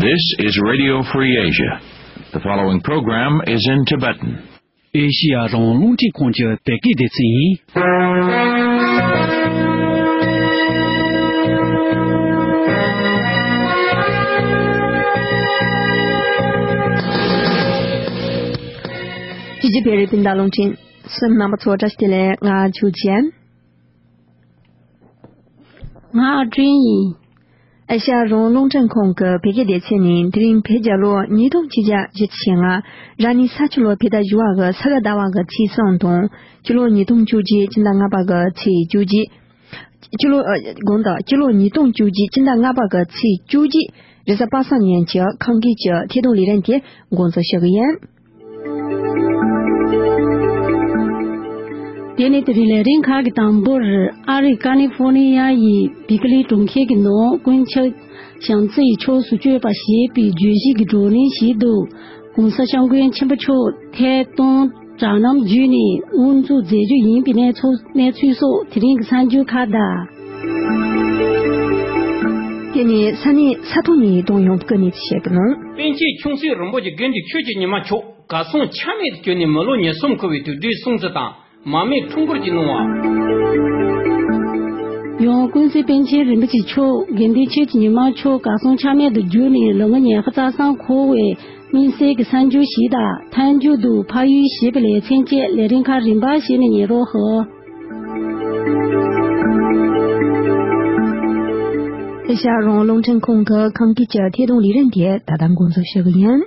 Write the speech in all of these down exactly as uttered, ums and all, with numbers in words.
This is Radio Free Asia. The following program is in Tibetan. ཨེ་ཤི་ཡ་རང་དབང་རླུང་འཕྲིན་ཁང་གི་བོད་སྐད་སྡེ་ཚན་ཡིན། ཅི་ཅི་བེ་རི་སྤུན་ཟླ་རླུང་འཕྲིན་གསན་མཁན་རྣམ་པ་ཚོ་བཀྲ་ཤིས་བདེ་ལེགས། ང་ཆུ་ཅན། ང་ཨ་ཀྲིན་ཡིན། ཨེ་ཤ་ཡ་རང་དབང་རླུང་འཕྲིན་ཁང་གི་བོད་སྐད་སྡེ་ཚན་ནས་དེ་རིང་བོད་རྒྱལ་ལོ་ཉིས་སྟོང་ཆིག་བརྒྱ་ཞེ་ལྔ། ར་ནི་ས་ཆུ་ལོ་བོད་ཟླ་བཞི་པ་གི་ས་ག་ཟླ་བ་གི་ཚེས་གསུམ་དང་། སྤྱི་ལོ་ཉིས་སྟོང་བཅུ་གཅིག་སྤྱི་ཟླ་ལྔ་པ་གི་ཚེས་བཅུ་གཅིག། སྤྱི་ལོ་ཨ། དགོངས་དག་སྤྱི་ལོ་ཉིས་སྟོང་བཅུ་གཅིག་སྤྱི་ཟླ་ལྔ་པ་གི་ཚེས་བཅུ་གཅིག་རེས་གཟའ་པ་སངས་ཉིན་གྱི་ཁམས་སྐད་ཀྱི་ཐད་གཏོང་ལས་རིམ་དེ་འགོ་འཛུགས་ཞུ་གི་ཡིན། དེ་ནས་དེ་རིང་ལས་རིམ་ཁག་གི་དང་པོར་ཨ་རིའི་ཀ་ལི་ཧྥོ་ནི་ཡ་ཡི་བི་ཀ་ལི་གྲོང་ཁྱེར་གྱི་ནང་དཀོན་མཆོག་བྱམས་བརྩེ་ཡི་ཕྱོགས་སུ་བསྐྱོད་པ་ཞེས་པའི་བརྗོད་གཞི་གི་བགྲོ་གླེང་ཞིག་ཏུ། ༸གོང་ས་༸སྐྱབས་མགོན་ཆེན་པོ་མཆོག་ཐད་གཏོང་དྲ་ལམ་བརྒྱུད་ནས་དབུ་འཛུགས་མཛད་རྒྱུ་ཡིན་པའི་གནས་ཚུལ་གནས་ཚུལ་སོགས་དེ་རིང་གི་གསར་འགྱུར་ཁག་དང་། དེ་ནས་ས་གནས་ས་ཐོག་ནས་གཏོང་ཡོང་བཀའ་གནས་བཤད་ཀྱི་ནང་། པཎ་ཆེན་ཆུང་སྲིད་རིན་པོ་ཆེ་དགེ་འདུན་ཆོས་ཀྱི་ཉི་མ་མཆོག་གར་སོང་ཆ་མེད་དུ་གྱུར་ནས་མི་ལོ་ཉེར་གསུམ་འཁོར་བའི་དུས་དྲན་སྲུང་བརྩི་དང་མར་མེ་ཁྲོམ་སྐོར་གྱི་གནང་བ། ཡང་ཀུན་གཟིགས་པཎ་ཆེན་རིན་པོ་ཆེ་མཆོག་དགེ་འདུན་ཆོས་ཀྱི་ཉི་མ་མཆོག་གར་སོང་ཆ་མེད་དུ་གྱུར་ནས་ལོ་ངོ་ཉི་ཤུ་རྩ་གསུམ་འཁོར་བའི་དམིགས་བསལ་གྱི་གསར་འགྱུར་ཞིག་དང་། མཐའ་མཇུག་ཏུ་ཕ་ཡུལ་ཞེས་པའི་ལེ་ཚན་བཅས་ལས་རིམ་ཁག་རིམ་པར་བྱས་ནས་ཉན་རོགས་ཞུ། ཨེ་ཤ་ཡ་རང་དབང་རླུང་འཕྲིན་ཁང་གི་ཁམས་སྐད་ཀྱི་ཐད་གཏོང་ལས་རིམ་དེ་ད་ལྟ་འགོ་འཛུགས་ཞུ་གི་ཡིན།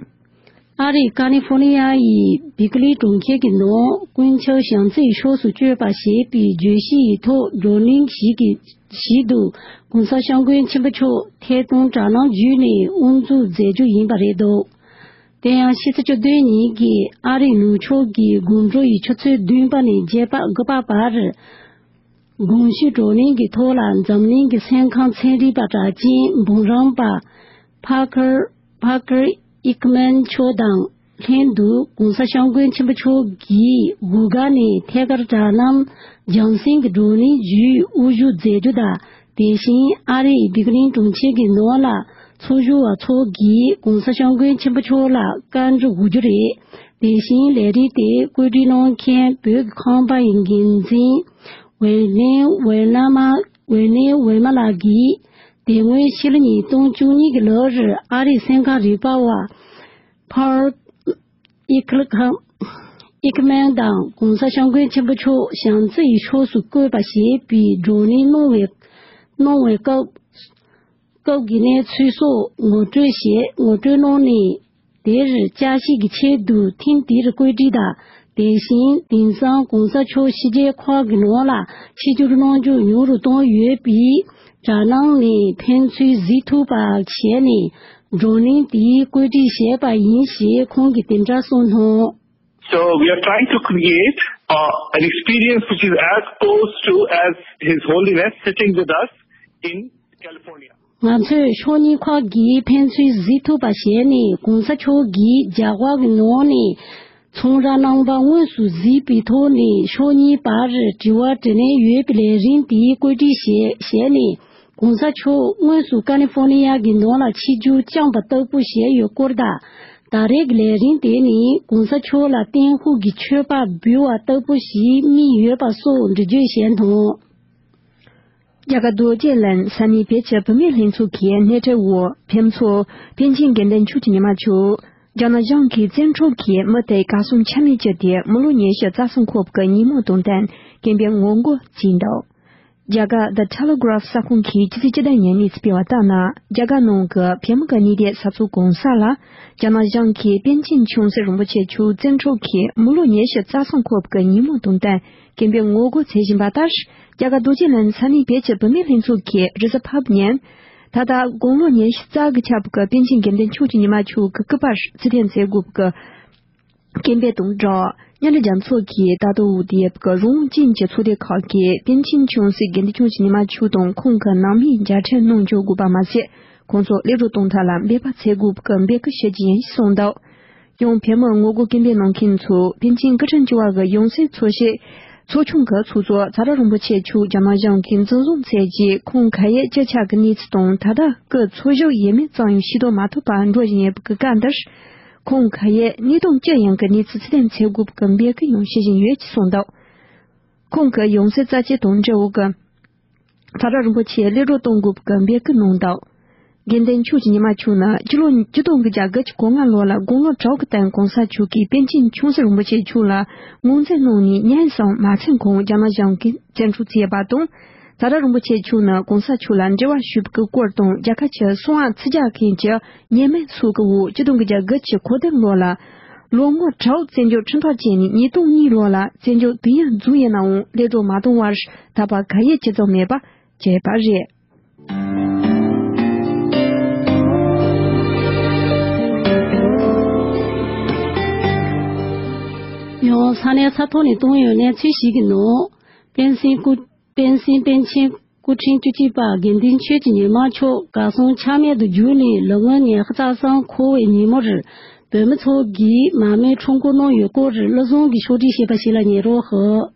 ཨ་རིའི་ཀ་ལི་ཧྥོ་ནི་ཡ་ཡི་བི་ཀ་ལི་གྲོང་ཁྱེར་གྱི་ནང་དཀོན་མཆོག་བྱམས་བརྩེའི་ཕྱོགས་སུ་བསྐྱོད་པ་ཞེས་པའི་བརྗོད་གཞི་ཡི་ཐོག་བགྲོ་གླེང་ཞིག་གི་ཞིག་ཏུ། ༸གོང་ས་༸སྐྱབས་མགོན་ཆེན་པོ་མཆོག་ཐད་གཏོང་དྲ་ལམ་བརྒྱུད་ནས་དབུ་འཛུགས་མཛད་རྒྱུ་ཡིན་པ་རེད་འདུག་དེ་ཡང་ཕྱི་ཚེས་བཅུ་བདུན་ཉིན་གྱི་ཨ་རིའི་ནུབ་ཕྱོགས་ཀྱི་དགོང་དྲོ་ཡི་ཆུ་ཚོད་བདུན་པ་ནས་བརྒྱད་པ་དགུ་པ་བར། གོང་ཞུས་བགྲོ་གླེང་གི་ཐོག་ལ་འཛམ་གླིང་གི་སེམས་ཁམས་ཚན་རིག་པ་གྲགས་ཅན་འབུམ་རམས་པ་ཕ་ཁར་ཕ་ཁར་ཨིག་མན་མཆོག་དང་ལྷན་དུ་༸གོང་ས་༸སྐྱབས་མགོན་ཆེན་པོ་མཆོག་གིས་གུ་གལ་ནས་ཐད་ཀར་དྲ་ལམ་རྒྱང་སྲིང་གི་བགྲོ་གླེང་བརྒྱུད་དབུ་བཞུགས་མཛད་རྒྱུ་དང་། དེ་བཞིན་ཨ་རིའི་བི་ཀ་ལིང་གྲོང་ཁྱེར་གྱི་ནང་ལ་ཚོགས་ཞུགས་པ་ཚོ་གིས་༸གོང་ས་༸སྐྱབས་མགོན་ཆེན་པོ་མཆོག་ལ་བཀའ་འདྲི་དགོས་རྒྱུ་རེད། དེ་བཞིན་ལས་རིམ་དེ་བཀོད་སྒྲིག་གནང་མཁན་བོད་ཀྱི་ཁང་པ་ཡི་འགན་འཛིན་ཝེ་ལན་ཝེ་ན་མ་ཝེ་ལན་ཝེ་མ་ལགས་ཀྱིས། དེ་སྔོན་ཕྱི་ལོ་ཉིས་སྟོང་བཅུ་གཉིས་ཀྱི་ལོར་ཨ་རིའི་སེམས་ཁམས་རིག་པ་བ་ཕར་ཨི་ཁ་ལི་ཁ་ཨི་ཁ་མན་དང་༸གོང་ས་༸སྐྱབས་མགོན་ཆེན་པོ་མཆོག་བྱམས་བརྩེ་ཡི་ཕྱོགས་སུ་བསྐྱོད་པ་ཞེས་པའི་བགྲོ་གླེང་གནང་བའི་གནང་བའི་སྐབས། སྐབས་ཀྱི་གནས་ཚུལ་སོགས་ངོ་སྤྲོད་བྱས། ངོ་སྤྲོད་གནང་ནས། དེར་བསྐྱར་ཞིབ་ཀྱི་ཆེད་དུ་ཐེངས་འདིར་བཀོད་སྒྲིག་དང་། དེ་བཞིན་དེང་སང་༸གོང་ས་མཆོག་ཕྱི་རྒྱལ་ཁག་གི་ནང་ལ་ཆིབས་བསྒྱུར་གནང་རྒྱུ་ཉུང་རུ་བཏང་ཡོད་པས། དྲ་ལམ་ནས་ཕན་ཚུན་གཟིགས་ཐུབ་པ་བྱས་ནས་བགྲོ་གླེང་དེ་བཀོད་སྒྲིག་བྱས་པ་ཡིན་ཞེས་ཁོང་གིས་དེ་འདྲ་གསུངས་སོང་། So we are trying to create uh, an experience which is as close to as His Holiness sitting with us in California. ང་ཚོས་ཕྱོགས་གཉིས་ཁག་གིས་ཕན་ཚུན་གཟིགས་ཐུབ་པ་བྱས་ནས། གོང་ས་མཆོག་གིས་རྒྱ་གར་གྱི་ནང་ནས་ཚོང་ར་རྣམ་པ་དངོས་སུ་གཟིགས་པའི་ཐོག་ནས་ཕྱོགས་གཉིས་བར་དྲི་བ་དྲིས་ལན་ཡོད་པའི་ལས་རིམ་དེ་བཀོད་སྒྲིག་བྱས་བྱས་ནས། གོང་ས་མཆོག་དངོས་སུ་ཀ་ལི་ཧྥོ་ནི་ཡ་གི་ནང་ལ་ཆིབས་བསྒྱུར་བསྐྱངས་པ་ལྟ་བུ་བྱས་ཡོད་སྐོར་དང་། ད་རེས་ཀྱི་ལས་རིམ་དེ་ནི་གོང་ས་མཆོག་ལ་བསྟན་ཧུའུ་གི་མཆོད་པ་འབུལ་བ་ལྟ་བུ་ཞིག་དམིགས་ཡོད་པ་སོགས་འགྲེལ་བརྗོད་བྱས་འདུག་རྒྱ་གར་རྡོ་རྗེ་གླིང་ས་གནས་བོད་ཀྱི་བུད་མེད་ལྷན་ཚོགས་ཀྱི་སྣེ་ཁྲིད་འོག་བོད་མི་ཚོ་པཎ་ཆེན་དགེ་འདུན་ཆོས་ཀྱི་ཉི་མ་མཆོག་རྒྱ་ནག་གཞུང་གིས་བཙན་འཕྲོག་གིས་མུ་མཐུད་གར་སོང་ཆ་མེད་བཀྱགས་ཏེ་མི་ལོ་ཉི་ཤུ་རྩ་གསུམ་འཁོར་བའི་ཉིན་མོ་དང་བསྟུན་དགོན་པའི་ངོ་རྒོལ་བྱས་འདུག་རྒྱ་གར་The Telegraph གསར་ཁང་གིས་ཕྱི་ཚེས་བཅུ་དང་ཉེར་གཉིས་སྤེལ་བ་ལྟར་ན། རྒྱ་གར་ནང་གི་བོད་མི་གི་གནས་བསྡད་ས་ཚོ་གང་ས་ལ་རྒྱ་ནག་གཞུང་གིས་པཎ་ཆེན་ཆུང་སྲིད་རིན་པོ་ཆེ་མཆོག་བཙན་འཕྲོག་གིས་མི་ལོ་ཉི་ཤུ་རྩ་གསུམ་འཁོར་བའི་ཉིན་མོ་དང་བསྟུན་དགོན་པའི་ངོ་རྒོལ་བྱེད་བཞིན་པ་ལྟར། རྒྱ་གར་རྡོ་རྗེ་གླིང་ས་གནས་བོད་ཀྱི་བུད་མེད་ལྷན་ཚོགས་ཀྱིས་རེས་གཟའ་ཕབ་ཉིན། ད་ལྟ་དགུང་ལོ་ཉི་ཤུ་རྩ་དགུ་ཆགས་པའི་པཎ་ཆེན་དགེ་འདུན་ཆོས་ཀྱི་ཉི་མ་མཆོག་གི་སྐུ་པར་རྩིས་ལེན་མཛད་དགོས་པའི་སྐད་འབོད་དང་སྦྲགས། མཉམ་འབྲེལ་རྒྱལ་ཚོགས་ཀྱིས་ད་དུང་འོག་དེབ་ཀྱི་རང་དབང་ཅན་གྱི་ཚོགས་སྡེ་ཁག་གིས་པཎ་ཆེན་ཆུང་སྲིད་དགེ་འདུན་ཆོས་ཀྱི་ཉི་མ་མཆོག་དང་ཁོང་གི་ནང་མིར་མཇལ་འཕྲད་གནང་འཇུག་དགོས་པ་མ་ཟད། ཁོང་ཚོ་སླེབས་རོགས་གཏོང་ཐབས་ལ་འབད་པ་བྱེད་དགོས་པའི་འབོད་སྐུལ་ཞུ་རྒྱུ་ཡིན་གསུངས་འདུག་ཡང་བོད་མི་ངོ་རྒོལ་སྐད་འབོད་གནང་མཁན་ཚོས་པཎ་ཆེན་སྐུ་ཕྲེང་བཅུ་པ་གི་ཡང་སྲིད་འཚོལ་ཞིབ་ ཚོགས་ཆུང་གི་ཚོགས་གཙོ་ཚ་ར་རིན་པོ་ཆེ་མཆོག་རྒྱ་ནག་གཞུང་གིས་འཛིན་བཟུང་མཛད་རྗེས་ཁོང་ག་ཡེ་སྤྱི་ཁྱབ་ཀྱི་གནས་ཚུལ་དང་ད་ལྟ་སྐུ་འཚོ་བཞུགས་ཡིན་མིན་ཙམ་ཡང་ཤེས་རྟོགས་མ་ཐུབ་པར་འགྲོ་བཞིན་ཡོད་པའི་སྐབས་འདིར། ཁོང་ག་ཡེ་གནས་སྟངས་ཅི་ཡིན་གྱི་གནས་ཚུལ་ཚུལ་ལྡན་འཚོལ་དགོས་པའི་འབོད་སྐུལ་ཡང་ཞུ་བཞིན་ཡོད་ཅེས་གསུངས་འདུག་ཁོང་གི་ཡང་སྲིད་རྩ་ཆེ་དང་འབྲེལ་བའི་ཚ་ར་རིན་པོ་ཆེ་གློད་གྲོལ་གཏོང་དགོས་པའི་འབོད་སྐུལ་གནང་འདུག་དགེ་འདུན་ཆོས་ཀྱི་ཉི་མ་མཆོག་ནི་སྤྱི་ལོ་ཆིག་སྟོང་དགུ་བརྒྱ་དགུ་བཅུ་གོ་ལྔ་ལོ་ལ་དགུང་ལོ་དྲུག་གི་སྟེང་གོང་ས་མཆོག་གིས་པཎ་ཆེན་ཆུང་སྲིད་རིན་པོ་ཆེ་མཆོག་ལ་ངོས་འཛིན་གནང་ནས་ཉིན་གསུམ་མ་ཚད་གོང་རྒྱ་ནག་གཞུང་གིས་བཙོན་འཁྲུག་བྱས་པ་དང་། ཚ་ར་རིན་པོ་ཆེ་མཆོག་ནི་གོང་ས་མཆོག་ལ་འབྲེལ་བ་ཞུས་པའི་སྐོར་དང་རྒྱལ་ཁབ་ཀྱི་སྲུང་བ་ཚུར་རྒྱག་མཁན་གྱི་ཉེས་མིང་སོགས་ཀྱི་འོག་ཆིག་སྟོང་དགུ་བརྒྱ་དགུ་བཅུ་གོ་བདུན་ལོ་ལ་ལོ་ངོ་དྲུག་བཙོན་འཇུག་ཁྲིམས་ཐག་བཅད་ནས་ཉིས་སྟོང་གཉིས་ལོ་ལ་བཙོན་འཇུག་དུས་ཡུན་རྫོགས་ཡོད་ནའང་གློད་གྲོལ་མ་བཏང་བར་ད་བར་ག་ཡེ་ཇི་ཙམ་མེད་པ་བྱས་པ་རེད། ཡང་ས་གནས་ས་ཐོག་ནས་བཏང་ཡོད་གནས་ཚུལ་ཞིག་གི་ནང་། པཎ་གསན་སྐུ། པཎ་གསན་པཎ་ཆེན་སྐུ་ཕྲེང་བཅུ་གཅིག་པ་དགེ་འདུན་ཆོས་ཀྱི་ཉི་མ་མཆོག་གར་སོང་ཆ་མེད་དུ་གྱུར་ནས་ལོ་ངོ་ཉི་ཤུ་རྩ་གསུམ་འཁོར་བའི་ཉིན་མོར། བོད་མི་ཚོ་གིས་མར་མེ་ཁྲོམ་སྐོར་གནང་ཡོད་སྐོར་བློ་བཟང་གིས་ཕྱོགས་སྒྲིག་བྱས་པ་ཞིག་ལ་ཉན་རོགས་ཞུ།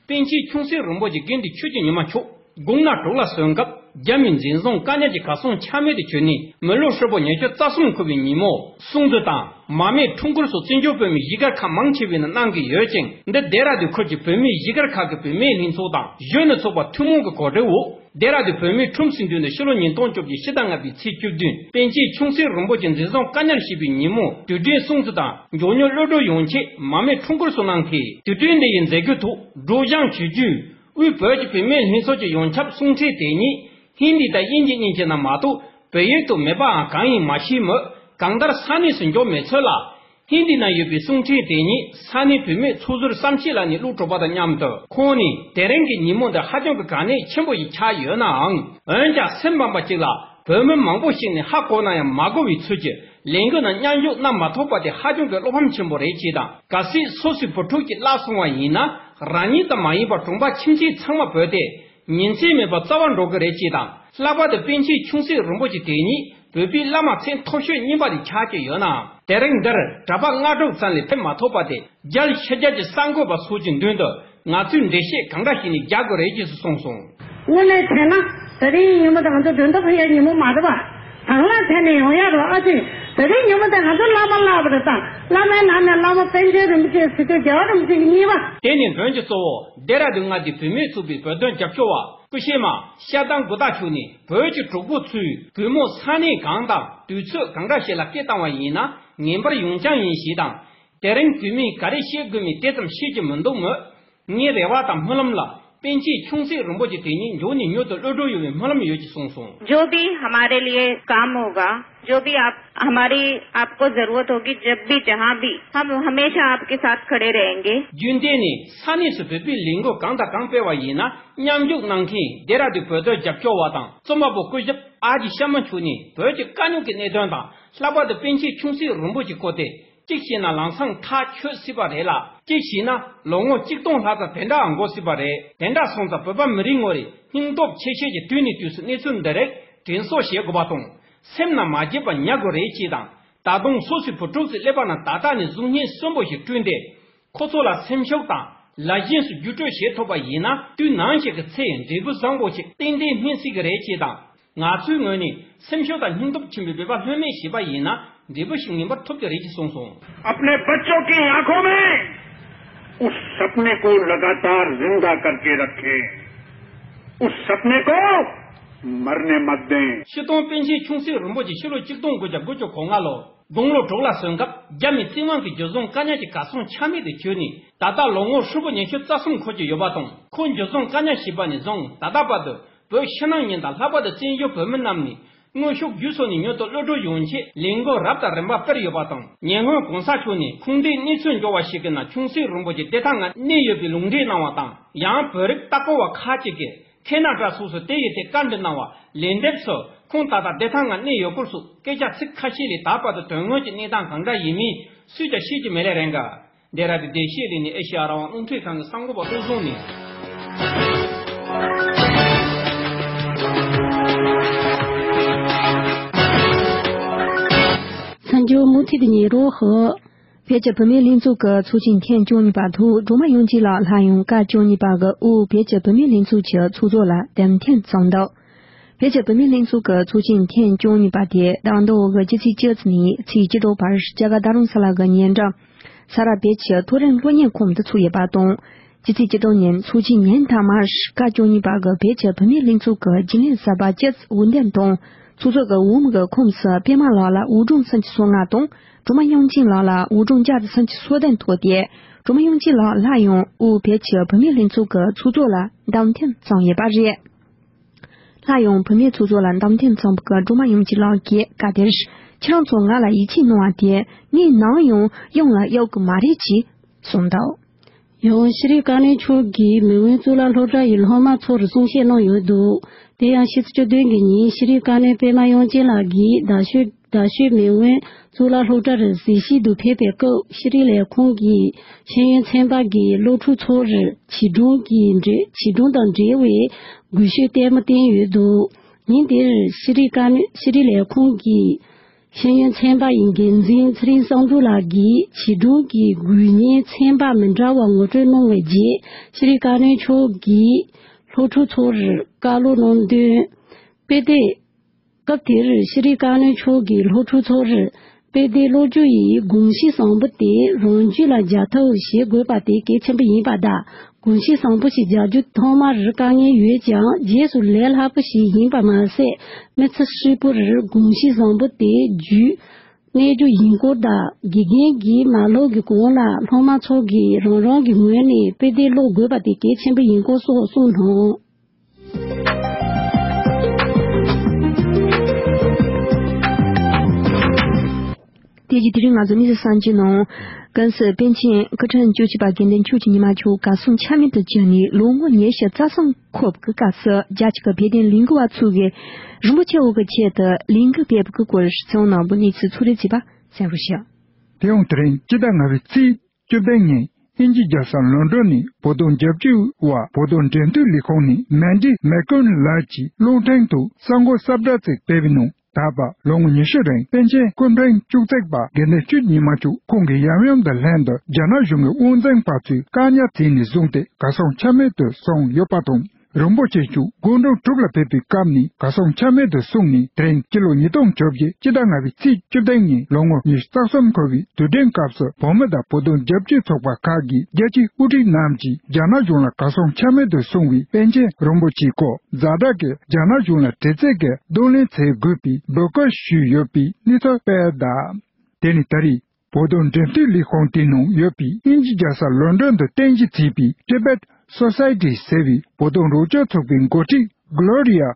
པཎ་ཆེན་ཆུང་སྲིད་རིན་པོ་ཆེ་དགེ་འདུན་ཆོས་ཀྱི་ཉི་མ་མཆོག་དགུང་ན་དྲུག་ལ་སོན་སྐབས་རྒྱ་མིའི་འཛིན་བཟུང་བཀག་ཉར་གྱི་གར་སོང་ཆ་མེད་དུ་གྱུར་ནས་མི་ལོ་ཧྲིལ་པོ་ཉི་ཤུ་རྩ་གསུམ་འཁོར་བའི་ཉིན་མོ་སྲུང་བརྩི་དང་མར་མེ་ཁྲོམ་སྐོར་སོགས་བཙན་བྱོལ་བོད་མིའི་གཞིས་སྒར་ཁག་མང་ཆེ་བའི་ནང་གནང་གི་ཡོད་ཅིང་། འདི་ལྡེ་ར་ལྡུན་ཁུལ་གྱི་བོད་མིའི་གཞིས་སྒར་ཁག་གི་བུད་མེད་ལྷན་ཚོགས་དང་གཞོན་ནུ་ཚོགས་པ་ཐུན་མོང་གི་གོ་སྒྲིག་འོག་ལྡེ་ར་ལྡུན་བོད་མིའི་ཁྲོམ་ཟིན་དུས་ནི་ཕྱི་ལོ་ཉིས་སྟོང་བཅོ་བརྒྱད་ཕྱི་ཟླ་ལྔ་པའི་ཚེས་བཅུ་བདུན་པཎ་ཆེན་ཆུང་སྲིད་རིན་པོ་ཆེ་འཛིན་བཟུང་བཀག་ཉར་བྱས་པའི་ཉིན་མོ་དུས་དྲན་སྲུང་བརྩི་དང་མགྱོགས་མྱུར་གློད་གྲོལ་ཡོང་ཆེད་མར་མེ་ཁྲོམ་སྐོར་སོགས་གནང་གི། དུས་དྲན་འདི་ཡི་མཛད་སྒོའི་ཐོག་སྒྲོག་སྦྱང་ཞུ་རྒྱུའི་དབུས་བོད་ཀྱི་བུད་མེད་ལྷན་ཚོགས་ཀྱི་ཡོངས་ཁྱབ་གསུང་འཕྲིན་དེ་ཉིད་ཧིན་དི་དང་དབྱིན་ཇི་གཉིས་ཀྱི་ནང་མ་གཏོགས་བོད་ཡིག་ཏུ་མེད་པའང་གང་ཡིན་མ་ཤེས་མོད། གང་ལྟར་ས་གནས་སུ་འབྱོར་མེད་ཚོད་ལ། ཧིན་དི་ནང་ཡོད་པའི་གསུང་འཕྲིན་དེ་ཉིད་ས་གནས་བུད་མེད་ཚོགས་ཟུར་བསམ་ཤེས་ལགས་ནས་བླུགས་གྲུབ་པ་དང་མཉམ་དུ་ཁོང་ནས་དེ་རིང་གི་ཉིན་མོ་འདི་ཧ་ཅང་གི་གལ་གནད་ཆེན་པོ་ཞིག་ཆགས་ཡོད་ནའང་། འོན་ཀྱང་སེམས་ཕམ་པ་གཅིག་ལ་བོད་མི་མང་པོ་ཞིག་ནས་ཧ་གོ་ན་ཡང་མ་གོ་བའི་ཚུལ་གྱིས་ལས་འགུལ་ནང་མཉམ་ཞུགས་གནང་མ་ཐུབ་པ་དེ་ཧ་ཅང་གི་བློ་ཕམ་ཆེན་པོ་རེད་ཅེས་དང་། གལ་སྲིད་སོ་སོའི་བུ་ཕྲུག་ཅིག་བརླག་སོང་བ་ཡིན་ན་རང་ཉིད་ཙམ་མ་ཡིན་པར་གྲོང་པ་ཁྱིམ་མཚེས་ཚང་མ་བོས་ཏེ། ཉིན་མཚན་མེད་པར་རྩ་བ་འགྲོ་གི་རེད་ཅེས་དང་། ལྷག་པར་དུ་པཎ་ཆེན་ཆུང་སྲིད་རིན་པོ་ཆེ་དེ་ཉིད་བོད་པའི་བླ་མ་ཚད་མཐོ་ཤོས་གཉིས་པ་དེ་ཆགས་ཀྱི་ཡོད་ནའང་། དེ་རིང་འདིར་གྲྭ་པ་ལྔ་དྲུག་ཙམ་ལས་ཕེབས་མ་ཐུབ་པ་དེ་རྒྱལ་ཕྱི་རྒྱལ་གྱི་གསར་འགོད་པ་སོགས་ཀྱི་མདུན་དུ་ང་ཚོས་འགྲེལ་བཤད་གང་འདྲ་ཞིག་ནས་རྒྱག་དགོས་རེད་ཅེས་སུ་གསུངས་སོང་། དངོས་གནས་བྱས་ན་དེ་རིང་ཉིན་མོ་དེ་ང་ཚོ་མགྲོན་བརྡ་ཕུལ་ཡག་ཉིན་མོ་མ་རེད་པ། དང་བླངས་བྱས་ནས་ཡོང་ཡག་རེད་ཨ་ཅེ། དེ་རིང་ཉིན་མོ་དེ་ང་ཚོ་བླ་མ་བརླགས་པ་རེད་ད། བླ་མའི་ནང་ནས་བླ་མ་པཎ་ཆེན་རིན་པོ་ཆེ་ཟེར་དུས་རྒྱལ་བ་རིན་པོ་ཆེ་གི་གཉིས་པ། དེ་ནས་མགྲོན་གྱི་གཙོ་བོ་ལྡེ་ར་ལྡུན་མངའ་སྡེའི་བུད་མེད་ཚོགས་པའི་བོད་དོན་རྒྱབ་སྐྱོར་བ། སྐུ་གཤེགས་མ་ཤར་དང་གུ་ཏ་མཆོག་ནས་བོད་ཀྱི་གྲོགས་པོ་ཚོས་གུས་མོ་ས་གནས་གང་དང་དུས་ཚོད་གང་འདྲ་ཞིག་ལ་སྐད་བཏང་བ་ཡིན་ན་ངེས་པར་ཡོང་རྐྱང་ཡིན་ཞེས་དང་། དེ་རིང་གུས་མོས་ག་རེ་བཤད་དགོས་མིན་དེ་ཙམ་ཤེས་ཀྱི་མི་འདུག་མོད། ངའི་རེ་བ་དང་སྨོན་ལམ་ལ་པཎ་ཆེན་ཆུང་སྲིད་རིན་པོ་ཆེ་དེ་ཉིད་མགྱོགས་ནས་མྱུར་དུ་གློད་གྲོལ་ཡོང་བའི་སྨོན་ལམ་ཡོད་ཅེས་གསུངས་སོང་། जो भी हमारे लिए काम होगा, जो भी आप हमारी आपको जरूरत होगी, जब भी जहाँ भी, हम हमेशा आपके साथ खड़े रहेंगे। རྒྱུན་གཏན་ནས་ས་གནས་སུ་བོད་པའི་ལས་འགུལ་གང་དང་གང་སྤེལ་བ་ཡིན་ན་མཉམ་ཞུགས་གནང་མཁན་ལྡེ་ར་ལྡུན་བོད་དོན་རྒྱབ་སྐྱོར་བ་དང་རྩོམ་པ་པོ་སྐུ་ཞབས་ཨ་ཇི་ཤར་མ་མཆོག་ནས་བོད་ཀྱི་དཀའ་རྙོག་གི་གནད་དོན་དང་ལྷག་པར་དུ་པཎ་ཆེན་ཆུང་སྲིད་རིན་པོ་ཆེའི་སྐོར་ཏེ། གཅིག་བྱས་ན་ལམ་སང་ཐག་ཆོད་སྲིད་པ་རེད་ལ། གཅིག་བྱས་ན་ལོ་ངོ་གཅིག་སྟོང་ལྷག་ཙམ་དེ་འདྲའང་འགོར་སྲིད་པ་རེད། དེ་འདྲ་སོང་ཙང་བོད་པ་མི་རིགས་ངོ་རེ་སྙིང་སྟོབས་ཆེ་ཤོས་ཀྱི་དུས་ནས་དུས་སུ་གནས་ཚུལ་འདི་རིགས་དྲན་གསོ་བྱེད་དགོས་པ་དང་། སེམས་ནང་མ་བརྗེད་པ་ཉར་དགོས་རེད་ཅེས་དང་། ད་དུང་སོ་སོའི་བུ་ཕྲུག་ཚོའི་ཀླད་པ་ནང་ད་ལྟ་ནས་གཟུགས་བརྙན་གསོན་པོ་ཞིག་བསྐྲུན་ཏེ། ཁོ་ཚོ་ལ་སེམས་ཤུགས་དང་ལ་ཞེན་སོགས་བརྒྱུད་སྤྲོད་བྱེད་ཐུབ་པ་ཡིན་ན་དུས་ནམ་ཞིག་གི་ཚེ་འབྲས་བུ་བཟང་པོ་ཞིག་ཏན་ཏན་སྨིན་སྲིད་ཀྱི་རེད་ཅེས་དང་། ང་ཚོའི་ངོས་ནས་སེམས་ཤུགས་དང་སྙིང་སྟོབས་ཆེན་པོས་བོད་པ་ལྷོད་མེད་བྱས་པ་ཡིན་ན་འབྲས་བུ་ཞིག་ངེས་པར་ཐོབ་ཀྱི་རེད་ཅེས་གསུངས་སོང་། अपने बच्चों की आंखों में उस सपने को लगातार जिंदा करके रखें। उस सपने को मरने मत दें। སྤྱིར་བཏང་པཎ་ཆེན་ཆུང་སྲིད་རིན་པོ་ཆེ་ཕྱི་ལོ་གཅིག་སྟོང་དགུ་བརྒྱ་དགུ་བཅུ་གོ་ལྔ་ལོ། དགུང་ལོ་དྲུག་ལ་སོན་སྐབས་རྒྱ་མིའི་བཙན་དབང་གིས་འཇུ་བཟུང་བཀག་ཉར་གྱི་གར་སོང་ཆ་མེད་དུ་གྱུར་ནས་ད་ལྟ་ལོ་ངོ་ཧྲིལ་པོ་ཉི་ཤུ་རྩ་གསུམ་འཁོར་གྱི་ཡོད་པ་དང་། ཁོང་འཇུ་བཟུང་བཀག་ཉར་བྱས་པ་ནས་བཟུང་ད་ལྟ་བར་དུ་བོད་ཕྱི་ནང་གཉིས་དང་ལྷག་པར་དུ་བཙན་བྱོལ་བོད་མི་རྣམས་ནས་དངོས་ཤུགས་བརྒྱུད་སོང་ནས་མྱུར་དུ་གློད་གྲོལ་ཡོང་ཆེད་ལས་འགུལ་རབ་དང་རིམ་པ་སྤེལ་ཡོད་པ་དང་། ཉེ་སྔོན་གོང་ས་མཆོག་ནས་ཁུངས་ལྡན་གནས་ཚུལ་འབྱོར་བ་ཞིག་གི་ནང་ཆུང་སྲིད་རིན་པོ་ཆེ་བདེ་ཐང་ངང་གནས་ཡོད་པའི་ལུང་འདྲེན་གནང་བ་དང་། ཡང་བོད་རིགས་ལྟ་སྐོར་བ་ཁག་ཅིག་གིས། ཁེ་ན་ཌ་སོགས་སུ་དེ་ཡི་ཐད་བཀའ་འདྲི་གནང་བ་ལན་འདེབས་སུ་ཁོང་ད་ལྟ་བདེ་ཐང་ངང་གནས་ཡོད་སྐོར་སོགས་སྐད་ཆ་ཚིག་ཁ་ཤས་ལས་ད་བར་དུ་དོན་དངོས་ཀྱི་གནས་སྟངས་གང་འདྲ་ཡིན་མིན་སུས་ཀྱང་ཤེས་ཀྱི་མེད་ལེ་རེད་འགའ། འདི་ར་བའི་བདེ་སྐྱིད་གླིང་ནས་ཨེ་ཤེ་ཡ་རང་དབང་རླུང་འཕྲིན་ཁང་གི་གསར་འགོད་པ་བློ་བཟང་ནས། གསར་འགྱུར་མུ་མཐུད་དུ་ཉན་རོགས་ཞུ། བོད་ཀྱི་བུད་མེད་ལྷན་ཚོགས་ཀྱི་ཚོགས་ཆེན་ཐེངས་བཅུ་གཉིས་པ་ཐོག་སྒྲོལ་མ་དབྱངས་ཅན་ལགས་སླར་ཡང་སྐབས་བཅུ་གཉིས་པ་གི་དབུས་བོད་ཀྱི་བུད་མེད་ལྷན་ཚོགས་ཀྱི་ཚོགས་གཙོ་ལ་བདམས་ཐོན་བྱུང་འདུག་བོད་ཀྱི་བུད་མེད་ལྷན་ཚོགས་ཀྱི་ཚོགས་ཆེན་ཐེངས་བཅུ་གཉིས་པ་དེ་ཟླ་འདིའི་ཕྱི་ཚེས་བཅུ་ནས་ཚེས་བཅུ་དྲུག་བར་རྒྱ་གར་རྡ་རམ་ས་ལ་གི་ཉེ་འགྲམ་ས་རཱ་བོད་ཀྱི་མཐོ་རིམ་སློབ་གཉེར་ཁང་དུ་ཚོགས་ཡོད་པ་དང་། ཕྱི་ཚེས་བཅུ་དྲུག་ཉིན་ཚོགས་ཆེན་ཉིན་མཐའ་མར་སྐབས་བཅུ་གཉིས་པ་གི་བོད་ཀྱི་བུད་མེད་ལྷན་ཚོགས་ཀྱི་རྒྱུན་ལས་གསར་པ་བཅུ་འོས་འདེམས་དང་། ཚོགས་གཙོ་གི་འོས་མི་གི་ཁོངས་སུ་པད་མ་ལགས་ལ་འོས་སྦྱོང་སུམ་ཅུ་སོ་ལྔ་དང་། སྒྲོལ་མ་དབྱངས་ཅན་ལགས་ལ་འོས་སྦྱོང་བརྒྱ་དང་སུམ་ཅུ་སོ་བདུན་ཐོབ་སྟེ། སྒྲོལ་མ་དབྱངས་ཅན་ལགས་སླར་ཡང་དབུས་བོད་ཀྱི་བུད་མེད་ལྷན་ཚོགས་ཀྱི་ཚོགས་གཙོ་ལ་བདམས་ཐོན་བྱུང་ཡོད་པ་རེད། སླར་ཡང་བུད་མེད་ཚོགས་གཙོ་ལ་བདམས་ཐོན་བྱུང་བའི་སྒྲོལ་མ་དབྱངས་ཅན་ལགས་ཀྱིས་སྐབས་དེར། ཁྱེད་རང་ཚོ་ང་ལ་ཡིད་ཆེས་གནང་བ་དེ་ངས་ནམ་ཡང་ཡོང་ལ་གཡོལ་གི་མ་རེད་ཅེས་གསུངས་འདུག་ཡང་ཤེས་རིག་བཀའ་བློན་མཆོག་གིས་མེས་དབོན་གཙུག་ལག་སློབ་གྲྭ་ཡི་སློབ་མ་ཚོར་གསུང་བཤད་གནང་ཡོད་འདུག་དེ་ཡང་ཕྱི་ཚེས་བཅུ་བདུན་གྱི་ཉིན་ཤེས་རིག་བཀའ་བློན་པད་མ་དབྱངས་ཅན་ལགས་ཀྱིས་རྡ་ཤོད་རྡ་ཤོད་མེས་དབོན་གཙུག་ལག་སློབ་གྲྭར་གཟིགས་ཞིབ་ཏུ་ཕེབས་པའི་སྐབས་ཤེས་རིག་ལས་ཁུངས་ཀྱི་ཤེས་ཡོན་ཚན་པ་གིས་སློབ་ཕྲུག་ཚོར་བྱིས་སྒྲུང་གི་འབྲེལ་བྱིས་སྒྲུང་དང་འབྲེལ་བའི་གུས་ཞབས་ལྟད་མོ་བསྟན་ཡོད་འདུག་ཉིན་དེར་ཤེས་རིག་བཀའ་བློན་ཤེས་རིག་ལས་ཁུངས་ཀྱི་ཤེས་ཡོན་ཚན་པ་ཡི་འགན་འཛིན་ཚེ་རིང་བསམ་གྲུབ་ལགས་ཀྱིས་བྱིས་སྒྲུང་གི་འགུལ་བརྙན་ཚན་པ་མི་འདྲ་བ་ངོ་སྤྲོད་གནང་བའི་རྗེས་ཤེས་རིག་བཀའ་བློན་མཆོག་གིས་སློབ་ཕྲུག་ཚོར་བཀའ་སློབ་གནང་དོན། དཔེ་དེབ། སྐབས་དེར་ཤེས་རིག་བཀའ་བློན་མཆོག་གིས་སློབ་ཕྲུག་ཚོར་དཔེ་དེབ་ཀློག་རྒྱུ་ཡི་གོམས་གཤིས་བཟང་པོ་དེ་རང་རྒྱུད་ལ་འཇགས་ཐབས་བྱེད་དགོས་པ་དེ་གལ་ཆེན་པོ་ཡིན་པ་དང་། གོམས་གཤིས་བཟང་པོ་ཞིག་འཇགས་རྒྱུ་ཐོག་མར་དཀའ་ངལ་ཡོད་ཀྱང་རྗེས་སུ་ལས་སླ་པོ་ཞིག་ཡིན་པ་མ་ཟད། མི་ཚེ་ཧྲིལ་པོར་གོམས་གཤིས་བཟང་པོ་དེ་རྒྱུད་གནས་རྒྱུ་ཡིན་སྐོར་དང་། དགེ་རྒན་གྱིས་མ་སློབ་ཀྱི་གོང་ལ་སློབ་མ་ཚོ་གིས་རང་རང་གི་ངོས་ནས་དཔེ་དེབ་ཀློག་དགོས་པ་དེ་གལ་ཆེན་པོ་ཡིན་སྐོར་སོགས་གསུངས་གནང་། དེ་རྗེས་དེ་རིང་ང་ཚོ་དམིགས་བསལ་གསར་འགྱུར་ནང་། ཀན་སུའུ་པཎ་ཆེན་སྐུ་ཕྲེང་བཅུ་གཅིག་པ་དགེ་འདུན་ཆོས་ཀྱི་ཉི་མ་མཆོག་གར་སོང་ཆ་མེད་དུ་གྱུར་ནས་ལོ་ངོ་ཉི་ཤུ་རྩ་གསུམ་འཁོར་བའི་སྐབས་སུ་རྒྱ་ཆེ་གི་བོད་དོན་ལས་འགུལ་བ་ཚོ་གིས་རིན་པོ་ཆེ་འོག་གི་ཆེད་དུ་ལས་འགུལ་སྤེལ་བའི་སྐོར་གསན་གནང་བའི་གནས་ཚུལ་ཚོགས་རེ་བྱས་པ་གསན་རོགས་ཞུ། དེ་ཡང་དེ་རིང་སྤྱི་ཟླ་ལྔ་པའི་ཚེས་བཅུ་བདུན་ཉིན་དབྱིན་ཇི་རྒྱལ་ས་ལོན་ཌོན་ནས་བོད་དོན་རྒྱབ་སྐྱོར་བ་བོད་དོན་འབྲེལ་མཐུད་ལས་ཁུངས་ནས་མན་ཌི་མེ་ཀོན་ལགས་ཀྱི་གློག་འཕྲིན་དུ་གསར་འགོད་གསལ་བསྒྲགས་ཅིག་སྤེལ་བའི་ནང་། ད་བར་ལོ་ངོ་ཉི་ཤུ་རིང་པཎ་ཆེན་སྐུ་ཕྲེང་བཅུ་གཅིག་པ་དགེ་འདུན་ཆོས་ཉི་མ་མཆོག་ཁོང་གིས་ཡང་ཡང་དུ་ལྷན་དུ་རྒྱ་ནག་གཞུང་གི་དབང་འཛིན་པ་ཚོས་བཀག་ཉར་བྱས་ནས་བཟུང་སྟེ་གར་སོང་ཆ་མེད་དུ་སོང་ཡོད་པ་དང་། རིན་པོ་ཆེ་མཆོག་དགུང་གྲངས་དྲུག་ལ་ཕེབས་པའི་སྐབས་ནས་གར་སོང་ཆ་མེད་དུ་སོང་ནས་དེ་རིང་སྤྱི་ལོ་ཉིས་སྟོང་བཅོ་བརྒྱད་སྤྱི་ཟླ་ལྔ་པའི་ཚེས་བཅུ་བདུན་ཉིན་ལོ་ངོ་ཉི་ཤུ་རྩ་གསུམ་འཁོར་བའི་དུས་དྲན་སྐབས་སུ་བོད་མི་དང་བོད་དོན་རྒྱབ་སྐྱོར་ཚོགས་པ་ཁག་གིས་རྒྱལ་སྤྱིའི་དབུ་ཁྲིད་རྣམས་ཀྱིས་རྒྱ་ནག་གཞུང་ལ་གར་སོང་ཆ་མེད་དུ་སོང་བའི་པཎ་ཆེན་རིན་པོ་ཆེའི་སྐོར་ཛ་དྲག་གི་རྒྱ་ནག་གཞུང་ལ་དྲི་རྩད་ཀྱི་གདོང་ལེན་བྱེད་དགོས་པའི་འབོད་སྐུལ་ཞུས་ཡོད་པའི་གནས་ཚུལ་སྤེལ་གདའ། དེ་ནི་ད་རེས་བོད་དོན་འབྲེལ་མཐུད་ལས་ཁུངས་དེའི་ནང་ཡོད་པའི་དབྱིན་ཇི་རྒྱལ་ས་ལོན་ཌོན་དུ་རྟེན་གཞི་བྱས་པའི་Tibet Society ཟེར་བའི་བོད་དོན་རོགས་སྐྱོར་ཚོགས་པའི་འགོ་ཁྲིད་Gloria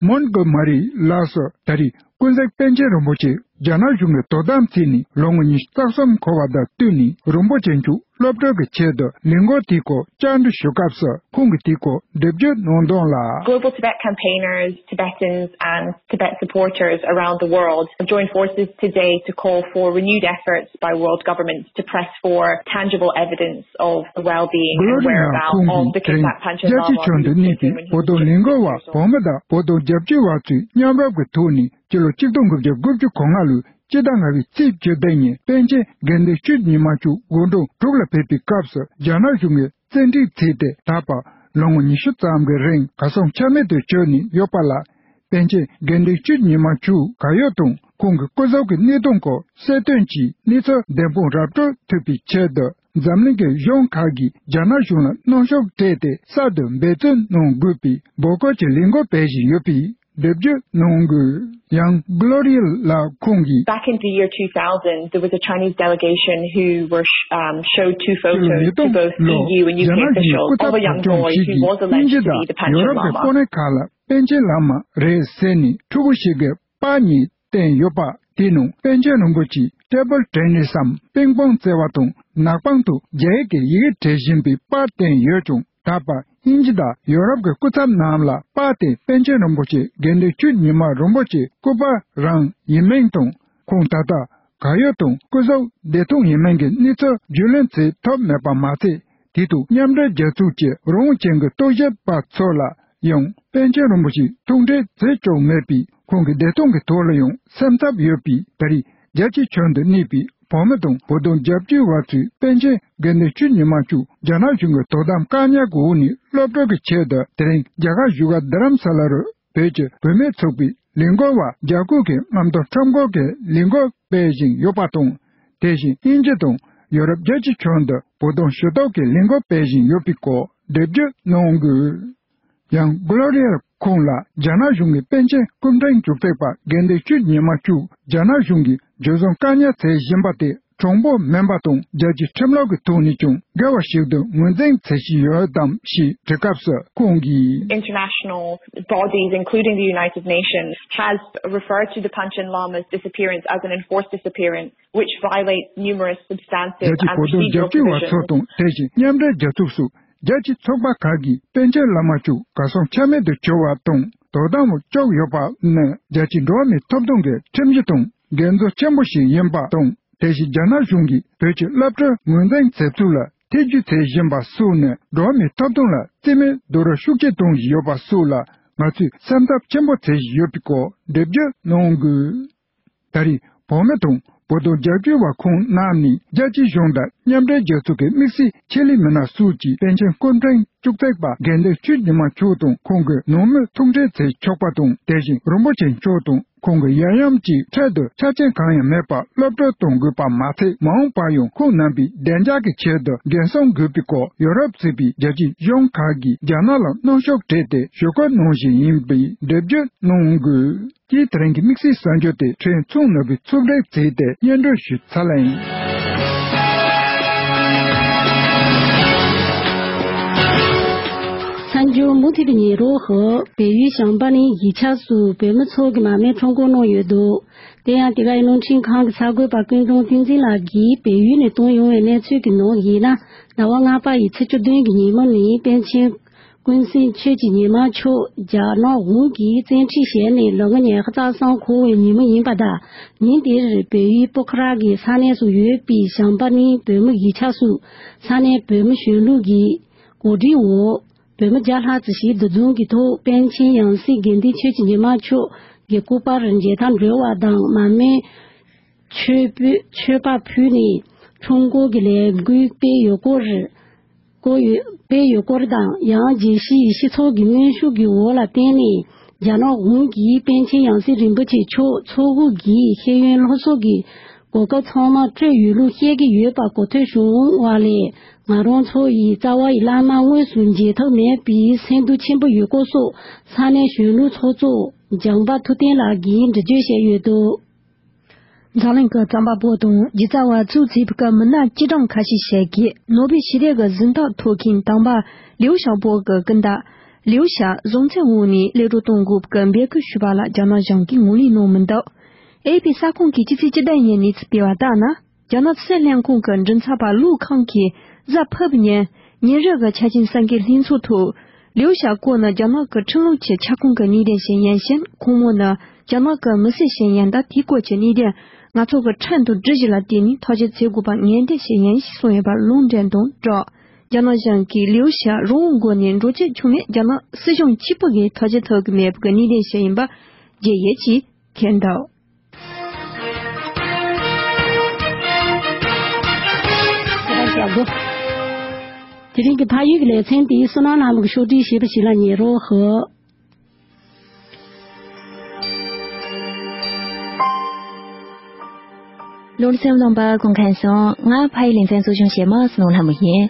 Montgomery ལགས་སུ་ད་རེས་ཀུན་གཟིགས་པཎ་ཆེན་རིན་པོ་ཆེ་རྒྱ་ནག་གཞུང་གིས་དོ་དམ་བྱས་ནས་ལོ་ངོ་ཉི་ཤུ་རྩ་གསུམ་འཁོར་བ་དང་བསྟུན་ནས་རིན་པོ་ཆེ་མཆོག་སློབ་གྲྭ་གི་ཆེད་དུ་ལས་འགུལ་དེའི་སྐོར་བཅར་འདྲི་ཞུ་སྐབས་སུ་ཁོང་གིས་དེའི་སྐོར་འགྲེལ་བརྗོད་གནང་དོན་ལ། Global Tibet campaigners, Tibetans and Tibet supporters around the world have joined forces today to call for renewed efforts by world governments to press for tangible evidence of the well-being and whereabouts of the kidnapped Panchen Lama, who was taken when he was just six years old. Gloria Montgomery ལགས་ཁོང་གིས་དེ་རིང་རྒྱལ་སྤྱིའི་ཁྱོན་དུ་གནས་པའི་བོད་དོན་ལས་འགུལ་བ་བོད་མི་དང་བོད་དོན་རྒྱབ་སྐྱོར་བ་ཚོས་མཉམ་རུབ་ཀྱི་ཐོག་ནས་སྤྱི་ལོ་ཆིག་སྟོང་དགུ་བརྒྱ་དགུ་བཅུ་གོ་ལྔ་ལོའི་སྤྱི་ཟླ་ལྔ་པའི་ཚེས་བཅུ་བདུན་ཉིན་པཎ་ཆེན་དགེ་འདུན་ཆོས་ཉི་མ་མཆོག་དགུང་གྲངས་དྲུག་ལ་ཕེབས་པའི་སྐབས་སུ་རྒྱ་ནག་གཞུང་གིས་བཙན་ཁྲིད་བྱས་ཏེ་ད་བར་ལོ་ངོ་ཉི་ཤུ་ཙམ་གྱི་རིང་གར་སོང་ཆ་མེད་དུ་གྱུར་ནས་ཡོད་པ་ལ། པཎ་ཆེན་དགེ་འདུན་ཆོས་ཉི་མ་མཆོག་གར་ཡོད་དང་ཁོང་གི་སྐུ་གཟུགས་ཀྱི་གནས་སྟངས་སྐོར་གསལ་སྟོན་གྱིས་གནས་ཚུལ་བདེན་དཔང་ར་སྤྲོད་ཐུབ་པའི་ཆེད་དུ་འཛམ་གླིང་གི་གཞུང་ཁག་གིས་རྒྱ་ནག་གཞུང་ལ་གནོན་ཤུགས་སྤྲད་དེ་གསར་དུ་འབད་བརྩོན་གནང་དགོས་པའི་འབོད་སྐུལ་གྱི་ལས་འགུལ་སྤེལ་བཞིན་ཡོད་པའི་འགྲེལ་བརྗོད་གནང་དགོས། ཡང་Gloria ལགས་ཁོང་གིས། Back in the year two thousand, there was a Chinese delegation who were sh- um, showed two photos to both E U and U K officials of a young boy who was alleged to be the Panchen Lama. པཎ་ཆེན་བླ་མ་རེད་ཟེར་ནས་ཕྲུ་གུ་ཞིག་གི་པར་གཉིས་བསྟན་ཡོད་པ་དེའི་ནང་པཎ་ཆེན་རིན་པོ་ཆེས་ཊེ་བལ་ཊེ་ནི་སམ་པིང་པོང་རྩེ་བ་དང་ནག་པང་དུ་རྒྱ་ཡིག་གི་ཡི་གེ་བྲིས་བཞིན་པའི་པར་བསྟན་ཡོད་ཀྱང་ད་བར་དབྱིན་ཇི་དང་ཡོ་རོབ་ཀྱི་སྐུ་ཚབ་རྣམས་ལ་པར་དེ་པཎ་ཆེན་རིན་པོ་ཆེ་དགེ་འདུན་ཆོས་ཉི་མ་རིན་པོ་ཆེའི་སྐུ་པར་རང་ཡིན་མིན་དང་ཁོང་ད་ལྟ་གར་ཡོད་དང་སྐུ་གཟུགས་བདེ་ཐང་ཡིན་མིན་གྱི་གནས་ཚུལ་རྒྱུས་ལོན་བྱེད་ཐུབ་མེད་པ་མ་ཚད། དེ་དུས་མཉམ་འབྲེལ་རྒྱལ་ཚོགས་ཀྱི་རང་དབང་ཅན་གྱི་རྟོག་ཞིབ་པ་ཚོ་ལ་ཡང་པཎ་ཆེན་རིན་པོ་ཆེས་ཐུགས་འཕྲད་བྱེད་ཆོག་མེད་པས་ཁོང་གི་བདེ་ཐང་གི་ཐོག་ལ་ཡང་སེམས་འཚབ་ཡོད་པས་ད་རེས་རྒྱལ་སྤྱིའི་ཁྱོན་དུ་གནས་པའི་ བོད་མི་དང་བོད་དོན་རྒྱབ་སྐྱོར་བ་ཚོས་པཎ་ཆེན་དགེ་འདུན་ཆོས་ཉི་མ་མཆོག་རྒྱ་ནག་གཞུང་གི་དོ་དམ་བཀག་ཉར་གྱི་འོག་ནས་གློད་བཀྲོལ་གྱི་ཆེད་དུ་དེ་རིང་རྒྱ་གར་བཞུགས་སྒར་རྡ་རམ་ས་ལ་རུ་བོད་ཀྱི་བུད་མེད་ཚོགས་པའི་ལས་འགུལ་བ་རྒྱ་སྐོར་གྱི་རྔམ་སྟོན་ཁྲོམ་སྐོར་གྱི་ལས་འགུལ་སྤེལ་བཞིན་ཡོད་པ་དང་། དེ་བཞིན་དབྱིན་ཇི་དང་ཡོ་རོབ་རྒྱལ་སྤྱིའི་ཁྱོན་དུ་བོད་དོན་ཞུ་གཏུག་གི་ལས་འགུལ་སྤེལ་བཞིན་ཡོད་པའི་སྐོར་འགྲེལ་བརྗོད་གནང་དགོས། ཡང་གྷོ་ལོ་རི་ཡ་ཁོངས་ལ་རྒྱ་ནག་གཞུང་གིས་པཎ་ཆེན་སྐུ་ཕྲེང་བཅུ་གཅིག་པ་དགེ་འདུན་ཆོས་ཉི་མ་མཆོག་རྒྱ་ནག་གཞུང་གིས་འཇུ་བཟུང་བཀག་ཉར་བྱེད་བཞིན་པ་དེ་གྲངས་འབོར་མིན་པ་དང་རྒྱལ་སྤྱིའི་ཁྲིམས་ལུགས་ཀྱི་ཐོག་ནས་ཀྱང་འགལ་བ་ཞིག་ཏུ་ངོས་འཛིན་བྱེད་བཞིན་ཡོད་དམ་ཞེས་དྲི་སྐབས་སུ་ཁོང་གིས། International bodies, including the United Nations, has referred to the Panchen Lama's disappearance as an enforced disappearance, which violates numerous substantive རྒྱལ་སྤྱིའི་and བོད་དོན་རྒྱབ་procedural སྐྱོར་བ་ཚོ་provisions. དང་དེ་བཞིན་མཉམ་འབྲེལ་རྒྱལ་ཚོགས་སུ་རྒྱལ་སྤྱིའི་ཚོགས་པ་ཁག་གིས་པཎ་ཆེན་བླ་མ་མཆོག་གར་སོང་ཆ་མེད་དུ་གྱུར་བ་དང་དོ་དམ་འོག་བཅུག་ཡོད་པ་ནི་རྒྱལ་སྤྱིའི་འགྲོ་བ་མིའི་ཐོབ་ཐང་གི་ཁྲིམས་གཞི་དང་འགལ་འཛོལ་ཆེན་པོ་ཞིག་ཡིན་པ་དང་། དེ་བཞིན་རྒྱ་ནག་གཞུང་གིས་བོད་ཀྱི་གློད་བཀྲོལ་ངོས་འཛིན་བྱེད་ཚུལ་ལ་ཐེ་ཇུས་བྱེད་བཞིན་པ་སོགས་ནི་འགྲོ་བ་མིའི་ཐོབ་ཐང་ལ་བརྩི་མེད་རྡོག་རོལ་ཤུགས་ཆེ་གཏོང་བཞིན་ཡོད་པ་སོགས་ལ་ང་ཚོས་སེམས་འཚབ་ཆེན་པོ་བྱེད་བཞིན་ཡོད་པའི་སྐོར་འགྲེལ་བརྗོད་གནང་དགོས། ད་རེས་བོད་མི་དང་བོད་དོན་རྒྱབ་སྐྱོར་བ་ཁོང་རྣམས་ནས་རྒྱལ་སྤྱིའི་གཞུང་དང་མཉམ་འབྲེལ་རྒྱལ་ཚོགས་ཀྱི་དམིགས་བསལ་ཆེད་ལས་མི་སྣ་སོགས་ཀྱིས་པཎ་ཆེན་སྐུ་ཕྲེང་བཅུ་གཅིག་པ་དགེ་འདུན་ཆོས་ཉི་མ་མཆོག་དང་ཁོང་གི་ནང་མི་ཐུག་འཕྲད་བྱེད་ཆོག་པ་དང་། དེ་བཞིན་རིན་པོ་ཆེ་མཆོག་དང་ཁོང་གི་ཡབ་ཡུམ་གྱི་འཕྲལ་དུ་ཆ་རྐྱེན་གང་ཡང་མེད་པར་གློད་བཀྲོལ་གཏོང་དགོས་པ་མ་ཚད། མ་འོངས་པར་ཡང་ཁོང་རྣམ་པའི་བདེ་འཇགས་ཀྱི་ཆེད་དུ་འགན་སྲུང་དགོས་པའི་སྐོར་ཡོ་རོབ་གཙོས་པའི་རྒྱལ་སྤྱིའི་གཞུང་ཁག་གིས་རྒྱ་ནག་ལ་གནོན་ཤུགས་སྤྲད་དེ་ཞུ་སྐུལ་གནང་བཞིན་ཡིན་པའི་འགྲེལ་བརྗོད་གནང་དགོས། ཀྱིས་དེ་རིང་གི་དམིགས་བསལ་གསར་འགྱུར་དེ་ཁྲེན་ཚུང་ནོར་བུས་ཕྱོགས་སྒྲིག་བྱས་ཏེ་སྙན་སྒྲོན་ཞུས་ཚར་ལ་ཡིན། གསར་འགྱུར་མུ་མཐུད་དུ་ཉན་རོགས་ཞུ། བལ་ཡུལ་ཞང་པ་ནིའི་གཞིས་ཆགས་སུ་བོད་མི་ཚོ་གིས་མར་མེ་ཁྲོམ་སྐོར་གནང་ཡོད་འདུག་དེ་ཡང་དེ་གའི་རླུང་འཕྲིན་ཁང་གི་གསར་འགོད་པ་ཀུན་གྲོང་བསྟན་འཛིན་ལགས་ཀྱིས་བལ་ཡུལ་ནས་བཏོན་ཡོང་བའི་གནས་ཚུལ་གྱི་ནང་ཡིན་ན། ཟླ་བ་ལྔ་པ་ཡི་ཚེས་བཅུ་བདུན་གྱི་ཉིན་མོ་ནི་པཎ་ཆེན་ཀུན་གསལ་ཆོས་ཀྱི་ཉི་མ་མཆོག་རྒྱ་ནག་དབུས་ཀྱི་བཙན་ཁྲིད་བྱས་ནས་ལོ་ངོ་ཉི་ཤུ་རྩ་གསུམ་འཁོར་བའི་ཉིན་མོ་ཡིན་པ་དང་། ཉིན་དེར་བལ་ཡུལ་པོ་ཁ་ར་གི་ས་གནས་སུ་ཡོད་པའི་ཞང་པ་ནིའི་བོད་མི་གཞིས་ཆགས་སུ་ས་གནས་བོད་མི་གཞོན་ནུ་གི་གོ་སྒྲིག་འོག་བོད་མི་བརྒྱ་ལྷག་ཙམ་ཞིག་འདུ་འཛོམས་ཀྱི་ཐོག་པཎ་ཆེན་ཡང་སྲིད་དགེ་འདུན་ཆོས་ཀྱི་ཉི་མ་མཆོག་གི་སྐུ་པར་མཇལ་དར་འགྲོལ་བ་དང་མར་མེ་མཆོད་འབུལ་མཆོད་པ་ཕུལ་ནས་ཁྲོམ་སྐོར་གྱི་ལས་འགུལ་སྤེལ་ཡོད་སྐོར་སྐོར་ཡོད་སྤེལ་ཡོད་སྐོར་དང་། ཡང་རྒྱལ་སྤྱིའི་སྤྱི་ཚོགས་ཀྱི་གནོན་ཤུགས་ཀྱི་འོག་ལ་བརྟེན་ནས་རྒྱ་ནག་དབུས་ཀྱི་པཎ་ཆེན་ཡང་སྲིད་རིན་པོ་ཆེ་མཆོག་ཚོགས་དབུས་ཀྱི་ཤེས་ཡོན་སློབ་གསོ་གི་གོ་སྐབས་ཚང་མ་སྤྲོད་ཡོད་ལུགས་བཤད་ཀྱི་ཡོད་པ་གོ་ཐོས་བྱུང་བ་ལས། ང་རང་ཚོ་ཡི་རྩ་བ་ཡི་བླ་མ་དངོས་སུ་མཇལ་ཐུབ་མེད་པའི་སེམས་སྡུག་ཆེན་པོ་ཡོད་སྐོར་སོགས་ས་གནས་གཞོན་ནུ་ཚོགས་གཙོ་ལྗང་པ་ཐུབ་བསྟན་ལགས་ཀྱིས་འགྲེལ་བརྗོད་བྱས་ཡོད་འདུག་འཛམ་གླིང་གི་རྩོམ་པ་པོ་དང་གཞི་རྩ་བ་གཙོས་བྱས་པའི་མི་སྣ་སྐྱེ་གྲངས་ཁ་ཤས་ཤིག་གིས་ནོ་བེལ་ཞི་བདེ་གི་གཟེངས་རྟགས་ཐོབ་མཁན་དམ་པ་ལིའུ་ཞའོ་པོ་གི་སྐུ་ཟླ་ལིའུ་ཞའོ་བཟོ་ཚོང་འོག་ནས་གློད་བཀྲོལ་གཏོང་དགོས་པའི་འབོད་སྐུལ་ཞུས་པ་ལ་རྒྱ་ནག་གཞུང་གིས་ངོས་ལེན་གནང་མི་འདུག་ཨེ་པི་གསར་ཁང་གིས་ཕྱི་ཚེས་བཅུ་བདུན་ཉིན་གནས་ཚུལ་སྤེལ་བ་ལྟར་ན། རྒྱ་ནག་སྲིད་བློན་ཁང་གི་མགྲིན་ཚབ་པ་ལུའུ་ཁང་གིས་གཟའ་ཕུར་བུའི་ཉིན་ཉིན་རེ་གི་ཆ་རྐྱེན་གསར་འགོད་ལྷན་ཚོགས་ཐོག་ལིའུ་ཞའོ་པོ་ནི་རྒྱ་ནག་གི་ཁྲིམས་ལུགས་ཀྱི་ཁྱབ་ཁོངས་ཀྱི་གནད་དོན་ཞིག་ཡིན་ཞིང་། ཁོང་མོ་ནི་རྒྱ་ནག་གི་མི་སེར་ཞིག་ཡིན་སྟབས། དེའི་སྐོར་གྱི་གནད་དོན་ང་ཚོ་གི་ཁྲིམས་དང་སྒྲིག་གཞི་ལ་བརྟེན་ནས་ཐག་གཅོད་བྱེད་དགོས་པ་ངེས་གཏན་ཞིག་ཡིན་ཞེས་གསུངས་ཡོད་པ་ལུང་འདྲེན་དང་སྦྲགས། རྒྱ་ནག་གཞུང་གིས་ལིའུ་ཞའོ་རང་དབང་སྒོ་ནས་འགྲོ་སྐྱོད་བྱུང་མེད། རྒྱ་ནག་སྲིད་གཞུང་གཅིག་པུ་གིས་ཐག་གཅོད་ཐུབ་ཀྱི་མེད་པའི་གནད་དོན་ཞིག་ཡིན་པ་བརྗོད་ཡོད་ཅེས་འཁོད་འདུག་དེ་རིང་གི་ཕ་ཡུལ་གྱི་ལེ་ཚན་དེ་བསོད་ནམས་ལྷ་མོ་གིས་ཕྱོགས་སྒྲིག་བྱས་པ་ཞིག་ལ་ཉན་རོགས་ཞུ། བློ་སེམས་རློན་པ་སྐུ་ཁམས་བཟང་། ང་ཕ་ཡུལ་ལེ་ཚན་གཙོ་སྐྱོང་བྱེད་མི་བསོད་ནམས་ལྷ་མོ་ཡིན།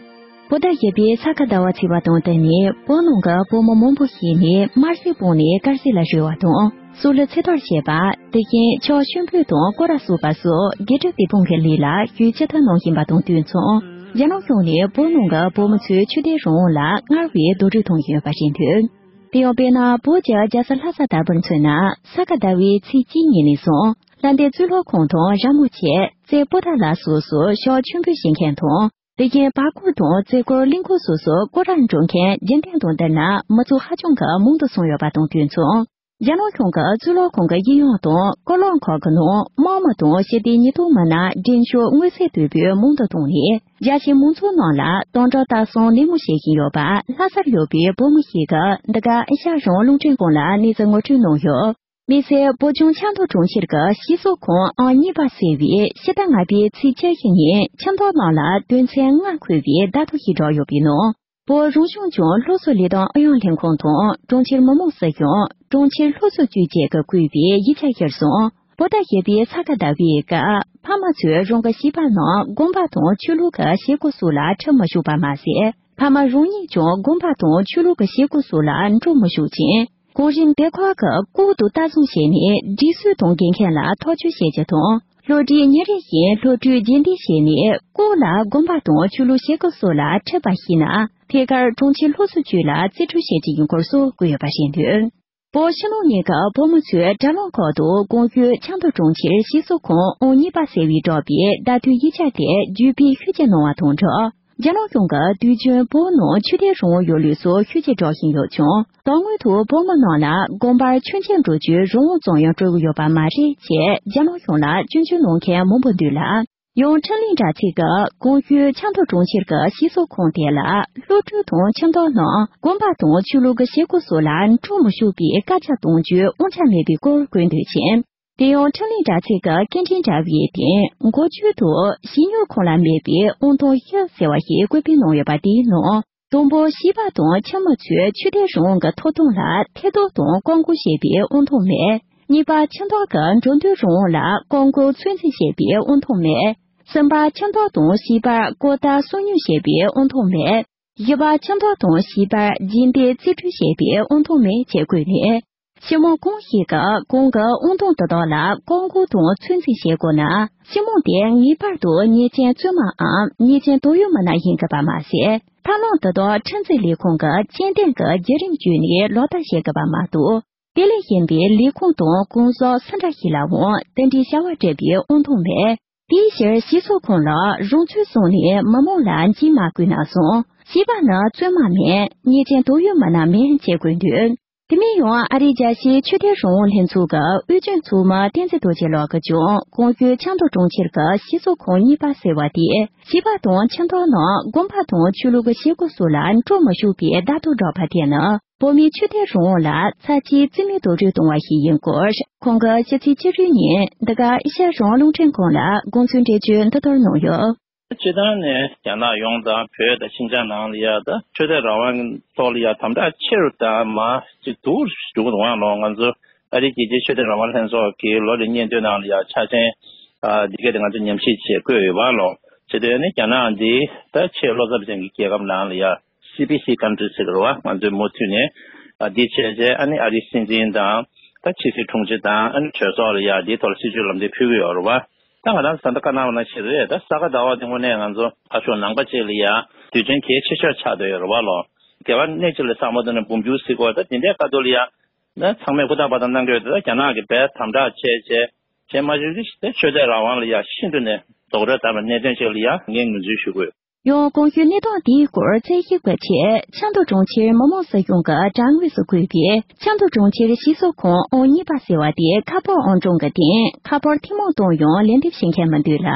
བོད་ཟླ་བཞི་པའི་ས་ག་ཟླ་བ་ཚེས་པ་དང་བསྟུན་ནས་བོད་ནང་གི་བོད་མི་མང་པོ་ཞིག་ནས་དམར་ཟས་སྤངས་ནས་དཀར་ཟས་ལ་གཞོལ་བ་དང་། སྲོག་བླུ་ཚེ་ཐར་བྱེད་པ། དེ་བཞིན་ཕྱག་མཆོད་འབུལ་དང་སྐོར་ར་གསོག་པ་སོགས་དགེ་སྒྲུབ་སྡིག་སྤོང་གི་ལས་ལ་ཤུགས་ཇེ་མཐོར་གནང་བཞིན་པ་དང་དུས་མཚུངས། རྒྱ་ནག་གཞུང་ནས་བོད་ནང་གི་བོད་མི་ཚོའི་ཆོས་དད་རང་དབང་ལ་སྔར་བས་རྡོག་རོལ་གཏོང་བཞིན་ཡོད་པ་རེད་འདུག་དེ་ཡང་དཔེར་ན། བོད་ཀྱི་རྒྱལ་ས་ལྷ་ས་ལྟ་བུར་མཚོན་ན། ས་ག་ཟླ་བའི་ཚེས་གཅིག་ཉིན་ནས་བཟུང་ལྷ་ལྡན་གཙུག་ལག་ཁང་དང་ར་མོ་ཆེ། རྩེ་པོ་ཏཱ་ལ་སོགས་སུ་ཕྱག་མཆོད་འབུལ་བྱེད་མཁན་དང་། དེ་བཞིན་བར་སྐོར་དང་རྩེ་སྐོར་གླིང་སྐོར་སོགས་སུ་སྐོར་རར་འགྲོ་མཁན་རྒྱུན་ལྡན་དང་བསྡུར་ན་མི་ཚོགས་ཧ་ཅང་གི་མང་དུ་སོང་ཡོད་པ་དང་དུས་མཚུངས། རྒྱ་ནག་གཞུང་གི་གཙུག་ལག་ཁང་གི་གཡས་གཡོན་དང་སྐོར་ལམ་ཁག་གི་ནང་དམག་མི་དང་ཞི་བདེའི་ཉེན་རྟོག་མི་སྣ་འགྲེམས་འཇོག་མངོན་གསལ་དོད་པོས་མང་དུ་བཏང་ནས། རྒྱ་ཆེའི་མང་ཚོགས་ནང་ལ་དམ་དྲག་ལྟ་སྲུང་ནན་མོ་བྱེད་བཞིན་ཡོད་པ་ལྷ་སར་ཡོད་པའི་བོད་མི་ཞིག་གིས་འདི་ག་ཨེ་ཤ་ཡ་རང་དབང་རླུང་འཕྲིན་ཁང་ལ་གནས་ཚུལ་ངོ་སྤྲོད་གནང་ཡོད། དམིགས་བསལ་བོད་ལྗོངས་ཆབ་མདོ་གྲོང་ཁྱེར་གྱི་སྤྱི་ཚོགས་ཁོངས་ཨང་གཉིས་པ་ཟེར་བའི་ཕྱི་ཟླ་ལྔ་པའི་ཚེས་བཅུ་བཞི་ཉིན་ཁྱིམ་ཐོག་ནང་ལ་དོན་ཚན་ལྔ་འཁོད་པའི་བརྡ་ཐོ་ཞིག་བསྒྲགས་ཡོད་པའི་ནང་། བོད་རང་སྐྱོང་ལྗོངས་སློབ་གསོ་ལས་དོན་ཨུ་ཡོན་ལྷན་ཁང་དང་གྲོང་ཁྱེར་མི་དམངས་སྲིད་གཞུང་། གྲོང་ཁྱེར་སློབ་གསོ་ཅུས་བཅས་ཀྱིས་བཀོད་པའི་ཡིག་ཆ་གཞིར་བཟུང་། བོད་ཟླ་བཞི་པའི་ས་ག་ཟླ་བའི་སྐབས་ཕ་མ་ཚོས་རང་གི་བྱིས་པ་རྣམས་དགོན་པ་དང་ཆོས་ལུགས་ཀྱི་བྱེད་སྒོ་སོགས་ལ་ཁྲིད་མི་ཆོག་པ་མ་ཟད། ཕ་མ་རང་ཉིད་ཀྱང་དགོན་པ་དང་ཆོས་ལུགས་ཀྱི་བྱེད་སྒོ་སོགས་ལ་འགྲོ་མི་ཆོག་ཅིང་། གོང་རིམ་སྡེ་ཁག་གིས་ལྐོག་ཏུ་ལྟ་སྲུང་བྱས་ནས་སྒྲིག་སྲོལ་དང་འགལ་མཁན་ལ་ཐག་གཅོད་བྱེད་རྒྱུ་དང་། སློབ་གྲྭའི་ཉིན་རེ་བཞིན་སློབ་ཕྲུག་རྗེས་འདེད་བྱས་ནས་ལྐོག་ལ་དགོན་པ་དང་ཆོས་ལུགས་བྱེད་སྒོ་སོགས་ལ་ཁྲིད་པ་ཤེས་ན། ཐད་ཀར་གྲོང་ཁྱེར་སློབ་གསོ་ཅུས་ལ་རྩིས་སྤྲོད་བྱེད་རྒྱུ་ཡིན་སྐོར་སོགས་བཀོད་ཡོད་པ་རེད་འདུག་བོད་ཕྱི་ནང་གཉིས་ཀྱི་བོད་མི་ཚོས་དྲ་ལམ་ཁག་ཏུ་གོང་ཞུས་ཆབ་མདོ་གྲོང་ཁྱེར་སྤྱི་ཚོགས་ཁོངས་ཨང་གཉིས་པ་ཟེར་བའི་བསྒྲགས་པའི་བརྡ་ཐོའི་ཡིག་ཆ་དེ་བརྒྱུད་སྤེལ་ཤུགས་ཆེ་གནང་བ་དང་སྦྲགས། རྒྱ་ནག་གཞུང་གིས་དུས་རྒྱུན་བོད་ནང་ཆོས་དད་རང་དབང་ཡོད་ལུགས་སོགས་ཤུགས་ཆེ་སྒྲོག་བཞིན་ཡོད་ཀྱང་། དོན་དངོས་ཐོག་བོད་མི་རྣམས་ལ་དགོན་པར་མཆོད་མཇལ་འགྲོ་རྒྱུའི་རང་དབང་ཙམ་ཡང་སྤྲོད་ཀྱི་ཡོད་པ་མ་རེད་ཅེས་རྒྱ་ནག་གཞུང་ལ་སྐྱོན་བརྗོད་གནང་མཁན་མང་པོ་འདུག་ལ། ཡང་འཕྲིན་ལས་དྲ་ཚིགས་ཀྱིས་གོང་ཞུས་ཆབ་མདོ་གྲོང་ཁྱེར་གྱི་སྤྱི་ཚོགས་ཁོངས་དེ་ལ་སློབ་ཕྲུག་དང་ཁྱིམ་ཐོག་ནང་དགོན་པ་དང་ཆོས་ལུགས་ཀྱི་བྱེད་སྒོ་སོགས་ལ་འགྲོ་མི་ཆོག་པའི་བཀའ་རྒྱ་གཏོང་རྒྱུའི་དབང་ཆ་མེད་པའི་སྐོར་བཀོད་འདུག་ཅིང་། དེ་ཡང་འཕྲིན་ལས་དྲ་ཚིགས་ཀྱི་སྐད་འཕྲིན་དྲ་བའི་སྟེང་འགོ་བརྗོད་དུ་གཞིས་སྙོར་ཁོངས་ལ་མེད་པའི་དབང་ཐང་བཞི་ཟེར་བ་ཞིག་བཀོད་སྤེལ་གནང་ཡོད་པ་དེའི་ནང་། དང་པོ་བྱིས་པ་དང་ཁྱིམ་མི་ཚོས་ཆོས་དད་རང་དབང་གི་ཐོབ་ཐང་ལ་ཐེ་གཏོགས་དང་བཀག་འགོག་བྱེད་པའི་དབང་ཐང་མེད། གཉིས་པ་ཁྱིམ་ཐོག་གི་འགྲོ་འདུག་རང་དབང་ལ་བཀག་འགོག་ཚོད་འཛིན་བྱེད་པའི་དབང་ཐང་མེད། གསུམ་པ་ཁྱིམ་ཐོག་དང་བྱིས་པར་ལྐོག་ལྟ་སོ་ཉུལ་བྱེད་པའི་དབང་ཐང་མེད། བཞི་པ་ཁྱིམ་ཐོག་དང་བྱིས་པར་རྗེས་འདེད་རྩིས་སྤྲོད་བྱེད་པའི་དབང་ཐང་མེད་ཅེས་བཀོད་ནས། སྤྱི་དམངས་གང་ཞིག་གིས་གོང་གི་དབང་ཐང་དེ་དག་ལ་བཀག་འགོག་དང་ཚོད་འཛིན་བྱེད་དགོས་ན། སྤྱི་དམངས་དེ་ངེས་པར་དུ་ཉེས་ཅན་བཙུན་མའམ་ཉེས་ཅན་དོགས་ཡོད་མི་སྣ་ཡིན་དགོས་པ་མ་ཟད། ཐབས་ལམ་དེ་དག་ཁྲིམས་འཛིན་ལས་ཁུངས་ཀྱི་ཁྱད་ལྡན་གྱི་བརྒྱུད་རིམ་བརྒྱུད་ནས་ལག་བསྟར་བྱེད་དགོས་པ་མ་གཏོགས། དེ་ལས་གཞན་པའི་ལས་ཁུངས་དང་གང་ཟག་སུ་འདྲ་ཞིག་ལའང་དེ་འདྲའི་བྱ་བ་སྤྲད་པའི་དབང་ཐང་མེད། དེའི་ཕྱིར་སྤྱི་ཚོགས་ཁོངས་ལ་རང་ཚུགས་བཟུང་ནས་མི་མང་ལ་འཇིགས་མ་དགོས་ན་བཟུང་། བྱིས་པ་ནི་བཙུན་མ་མིན། ཉེས་ཅན་དོགས་ཡོད་མི་སྣ་མིན་ཅེས་བཀོད་འདུག་དེ་མིན་ཡང་ཨ་རིའི་རྒྱལ་སྤྱིའི་ཆོས་དད་རང་དབང་ལྷན་ཚོགས་ཀྱི་དབུས་རྒྱུན་ཚོགས་མི་བསྟན་འཛིན་རྡོ་རྗེ་ལགས་ཀྱིས་ཀྱང་གོང་ཞུས་ཆབ་མདོ་གྲོང་ཁྱེར་གྱི་སྤྱི་ཚོགས་ཁོངས་གཉིས་པ་ཟེར་བ་དེས་བྱིས་པ་དང་ཁྱིམ་ཐོག་ནང་དགོན་པ་དང་ཆོས་ལུགས་ཀྱི་བྱེད་སྒོ་སོགས་ལ་འགྲོ་མི་ཆོག་པའི་བརྡ་ཐོ་བསྒྲགས་པ་དེ་ནི་བོད་མིའི་ཆོས་དད་རང་དབང་ལ་ཚབས་ཆེའི་རྩིས་མེད་རྡོག་རོལ་གཏོང་བ་ཞིག་ཡིན་སྐོར། ཁོང་གིས་ཕྱི་ཚེས་བཅུ་དྲུག་ཉིན་འདི་ག་ཨེ་ཤ་ཡ་རང་དབང་རླུང་འཕྲིན་ཁང་ལ་དགོངས་ཚུལ་འགྲེལ་བརྗོད་འདི་ལྟར་གནང་ཡོད། སྤྱིར་བཏང་ནས་རྒྱ་ནག་ཡོངས་དང་བོད་དང་ཕྱི་རྒྱལ་ནང་ལ་ཡ་ད་ཆོས་དད་རང་དབང་ཐོག་ལ་ཡ་དམ་དྲག་ཆེ་རུ་དང་མ་ཅིག་འདུག་འགྲོ་གི་འདུག་ཨང་ལོ། ང་ཚོ་ཨ་རིའི་རྒྱལ་སྤྱིའི་ཆོས་དད་རང་དབང་ལྷན་ཚོགས་ཀྱི་ལོ་རེའི་སྙན་ཐོའི་ནང་ལ་ཡ་ཆ་ཆེན་ཨ་འདི་གས་དེ་ང་ཚོ་ཉམས་ཞིབ་བྱེད་དགོས་ཡོད་པ་ལོ། བྱེད་དུས་ནི་རྒྱ་ནག་འདི་ད་ཆེས་བློ་འཚབ་ཅན་གྱི་རྒྱལ་ཁབ་ནང་ལ་ཡ་སི་པི་སི་ཀན་ཊི་རི་ཟེར་གི་རེད་བ། ང་ཚོས་མུ་མཐུད་ནས་ཨ་འདི་བྱས་རྗེས་ཨ་ནི་ཨ་རིའི་སྲིད་འཛིན་དང་ད་ཕྱི་སྲིད་དྲུང་ཆེ་དང་ཨ་ནི་གྲོས་ཚོགས་ལ་ཡ་འདིའི་ཐོག་ལ་སྲིད་ཇུས་ལམ་སྟོན་ཕུལ་གི་ཡོད་རེད་བ། ད་ང་རང་ཚོ་ད་ལྟ་བཀའ་གནང་བ་ནང་བཞིན་རེད། ད་ས་ག་ཟླ་བ་འདི་དངོས་གནས་ང་ཚོ་ཨ་ཤོག་ནང་པ་ཅིག་ལ་ཡ་དུས་ཆེན་གལ་ཆེ་ཤོས་ཆགས་བསྡད་ཡོད་རེད་བ་ལོ། སྒེར་པ་གནས་གཅིག་ལ་བསམ་བློ་བཏང་ན་འབུམ་འགྱུར་སྲིད་སྐོར་ད་དེ་འདྲའི་ཁ་ཐུག་ལ་ཡ་ན་ཚང་མས་ཧུར་ཐག་འབད་ཐག་གནང་གི་ཡོད། ད་རྒྱ་ནག་གིས་རྦད་དམ་དྲག་བྱས་བྱས་བྱས་མ་བྱུང་དེ་ཆོས་དད་རང་དབང་ལ་ཡ་ཤིན་ཏུ་ནས་རྡོག་རོལ་བཏང་བའི་གནད་དོན་ཅིག་ལ་ཡ་ངས་ངོས་འཛིན་ཞུ་དགོས། ཡང་གོང་ཞུས་གནས་སྟངས་དེའི་སྐོར་རྩད་ཞིབ་པ་ཆེད་ཆབ་མདོ་གྲོང་ཁྱེར་མི་དམངས་སྲིད་གཞུང་གི་དྲ་ངོས་སུ་བཀོད་པའི་ཆབ་མདོ་གྲོང་ཁྱེར་སྤྱི་ཚོགས་ཁོངས་ཨང་གཉིས་པ་ཟེར་བ་དེ་ཁ་པར་ཨང་གྲངས་ཀྱི་སྟེང་ཁ་པར་ཐུན་མོང་གཏོང་ཡང་ལན་འདེབས་བྱེད་མཁན་མི་འདུག་ལ།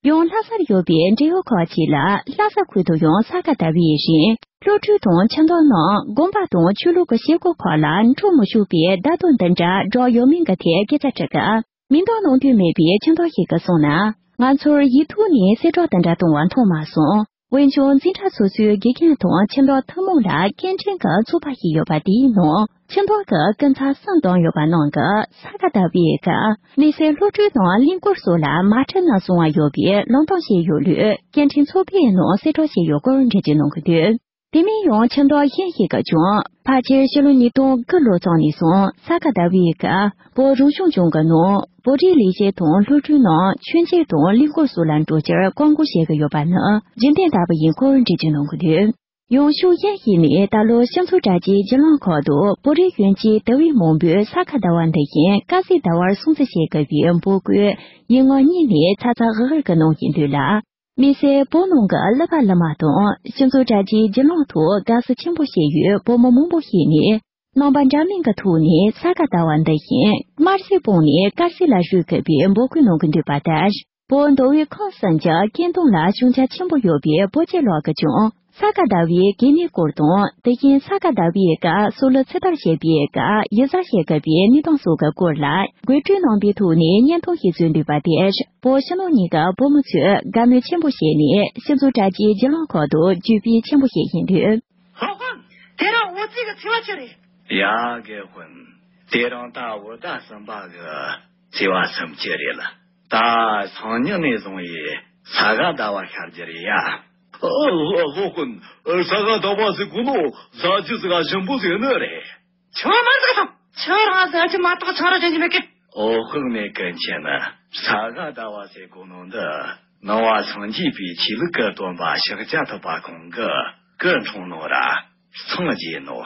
ཡང་ལྷ་སར་ཡོད་པའི་འབྲེལ་ཡོད་ཁག་ཅིག་ལ་ལྷ་ས་ཁུལ་དུ་ཡང་ས་ག་ཟླ་བའི་རིང་སློབ་ཕྲུག་དང་ཁྱིམ་ཐོག་ནང་དགོན་པ་དང་ཆོས་ལུགས་ཀྱི་བྱེད་སྒོ་ཁག་ལ་འགྲོ་མི་ཆོག་པའི་བརྡ་ཐོ་འདི་འདྲ་བསྒྲགས་ཡོད་མིན་གྱི་ཐད་སྐད་ཆ་དྲི་སྐབས། མིང་འདོགས་གནང་འདོད་མེད་པའི་ཁྱིམ་ཚང་ཞིག་གིས་གསུངས་ན། ང་ཚོར་ཡིག་ཐོག་ནས་གསལ་བསྒྲགས་དེ་འདྲ་གཏོང་བ་མཐོང་མ་སོང་། འོན་ཀྱང་འཛིན་གྲྭ་སོ་སོའི་དགེ་རྒན་དང་ཁྱིམ་བདག་ཐུན་མོང་ལ་སྐད་འཕྲིན་གྱི་ཚོགས་པ་ཞིག་ཡོད་པ་དེའི་ནང་ཁྱིམ་བདག་གིས་སྐུ་ཚབ་གསུམ་བདམས་ཡོད་པ་ནང་གི་ས་ག་ཟླ་བའི་སྐབས་དམིགས་བསལ་སློབ་གྲྭའི་ནང་གླིང་སྐོར་སོགས་ལ་མ་ཁྲིད་ན་བཟུང་བ་ཡོད་པའི་ལུང་བསྟན་བྱས་ཡོད་ལུགས་སྐད་འཕྲིན་ཚོགས་པའི་ནང་གསལ་བསྒྲགས་བྱས་ཡོད་སྐོར་འགྲེལ་བརྗོད་གནང་གི་འདུག་དེ་མིན་ཡང་ཁྱིམ་བདག་གཞན་ཞིག་གིས་ཀྱང་ཕལ་ཆེར་ཕྱི་ལོ་ཉིས་སྟོང་དགུ་ལོ་ཙམ་ནས་བཟུང་ས་ག་ཟླ་བའི་སྐབས་བོད་རང་སྐྱོང་ལྗོངས་ཀྱི་ནང་བོད་རིགས་ལས་བྱེད་དང་སློབ་ཕྲུག་རྣམས་མཆོད་མཇལ་དང་གླིང་སྐོར་སོགས་ལ་འགྲོ་རྒྱུར་བཀག་འགོག་བྱེད་ཀྱི་ཡོད་པ་ནི་རྒྱུན་ལྡན་ལྟ་བུ་ཡིན་སྐོར་འགྲེལ་བརྗོད་གནང་གི་འདུག་ཡང་ཕྱོགས་གཞན་ཞིག་ནས་ད་ལོ་སྤྱི་ཚོགས་དྲ་རྒྱའི་བརྒྱུད་ལམ་ཁག་ཏུ་བོད་རིགས་གཞོན་སྐྱེས་དེ་བས་མང་པོས་ས་ག་ཟླ་བ་འདི་བཞིན་དཀར་ཟས་ཟླ་བར་སྲུང་བརྩི་བྱེད་དགོས་པའི་འབོད་སྐུལ་ཡིག་ངག་གཉིས་ནས་ཚ་ཚ་འུར་འུར་གྱིས་གནང་བཞིན་འདུག་ལ། དམིགས་བསལ་བོད་ནང་གི་གླུ་པ་གླུ་མ་དང་སྤྱི་ཚོགས་དྲ་རྒྱའི་བརྒྱུད་ལམ་ཐོག་དགའ་བསུ་ཆེན་པོ་བྱེད་ཡུལ་བོད་མི་མང་པོ་ཞིག་ནས་རྣམ་པ་འདྲ་མིན་གྱི་ཐོག་ནས་ས་ག་ཟླ་བ་འདི་བཞིན་དམར་ཟས་སྤངས་ནས་དཀར་ཟས་ལ་བཞུགས་དགོས་པའི་འབོད་སྐུལ་གནང་གི་འདུག་པ་ལྟར། བོད་མདོ་དབུས་ཁམས་གསུམ་གྱི་སྐད་གདངས་ལ་ཤུགས་རྒྱ་ཆེན་པོ་ཡོད་པའི་བོད་ཆས་ལག་གིས་ཀྱང་ས་ ས་ག་ཟླ་བའི་གལ་གནད་སྐོར་དང་། དེ་བཞིན་ས་ག་ཟླ་བའི་སྐབས་སྲོག་བླུ་ཚེ་ཐར་བྱེད་པའི་སྐབས་ཡུལ་གཟར་བྱེད་དགོས་པའི་གནས་སྟངས་སོགས་ཀྱི་སྐོར་ལ་དགོད་བྲོའི་ནང་པའི་ཐོག་ནས་བརྙན་ཐུང་ཞིག་བཟོས་འདུག་པ་དེར། བོད་ཕྱི་ནང་གཉིས་ཀའི་བོད་མི་ཚོས་དགའ་མོས་ཆེན་པོ་བྱས་ནས། སྤྱི་ཚོགས་དྲ་རྒྱའི་བརྒྱུད་ལམ་ཁག་ཏུ་བརྒྱུད་སྤེལ་ཆེན་པོ་བྱེད་བཞིན་འདུག། སློབ་དཔོན། དེ་རིང་འོ་ཙི་གི་ཚེས་པ་ཅི་རེད། ཡ་དགེ་དཔོན། དེ་རིང་ད་བོད་ཟླ་གསུམ་པ་གི་ཚེས་པ་སུམ་ཅུ་རེད་ལ། ད་སང་ཉིན་ནས་བཟུང་ཡི་ས་ག་ཟླ་བ་ཤར་རྒྱུ་རེད་ཡ། ཨ། སློབ་དཔོན། ས་ག་ཟླ་བ་ཟེར་གོ་ནོ་ཟ་རྒྱུ་ཟིག་ག་ཞིམ་པོ་ཟིག་ནི་རེད། ཆུ་མ་ཟིག་སོང་། ཆུ་རང་ཟ་རྒྱུ་མ་གཏོགས་ཆང་རག་ཅན་གྱི་མེད་གི། འོ། དཔག་མེད་ཀུན་མཁྱེན་ནི་ས་ག་ཟླ་བ་ཟེར་གོ་ནོ་འདི་ནང་པ་སངས་རྒྱས་པའི་ཆོས་ལུགས་ཀྱི་སྟོན་པ་ཤཱཀྱ་ཐུབ་པ་ཁོང་གི་སྐུ་འཁྲུངས་ནོ་ར། སངས་རྒྱས་ནོ།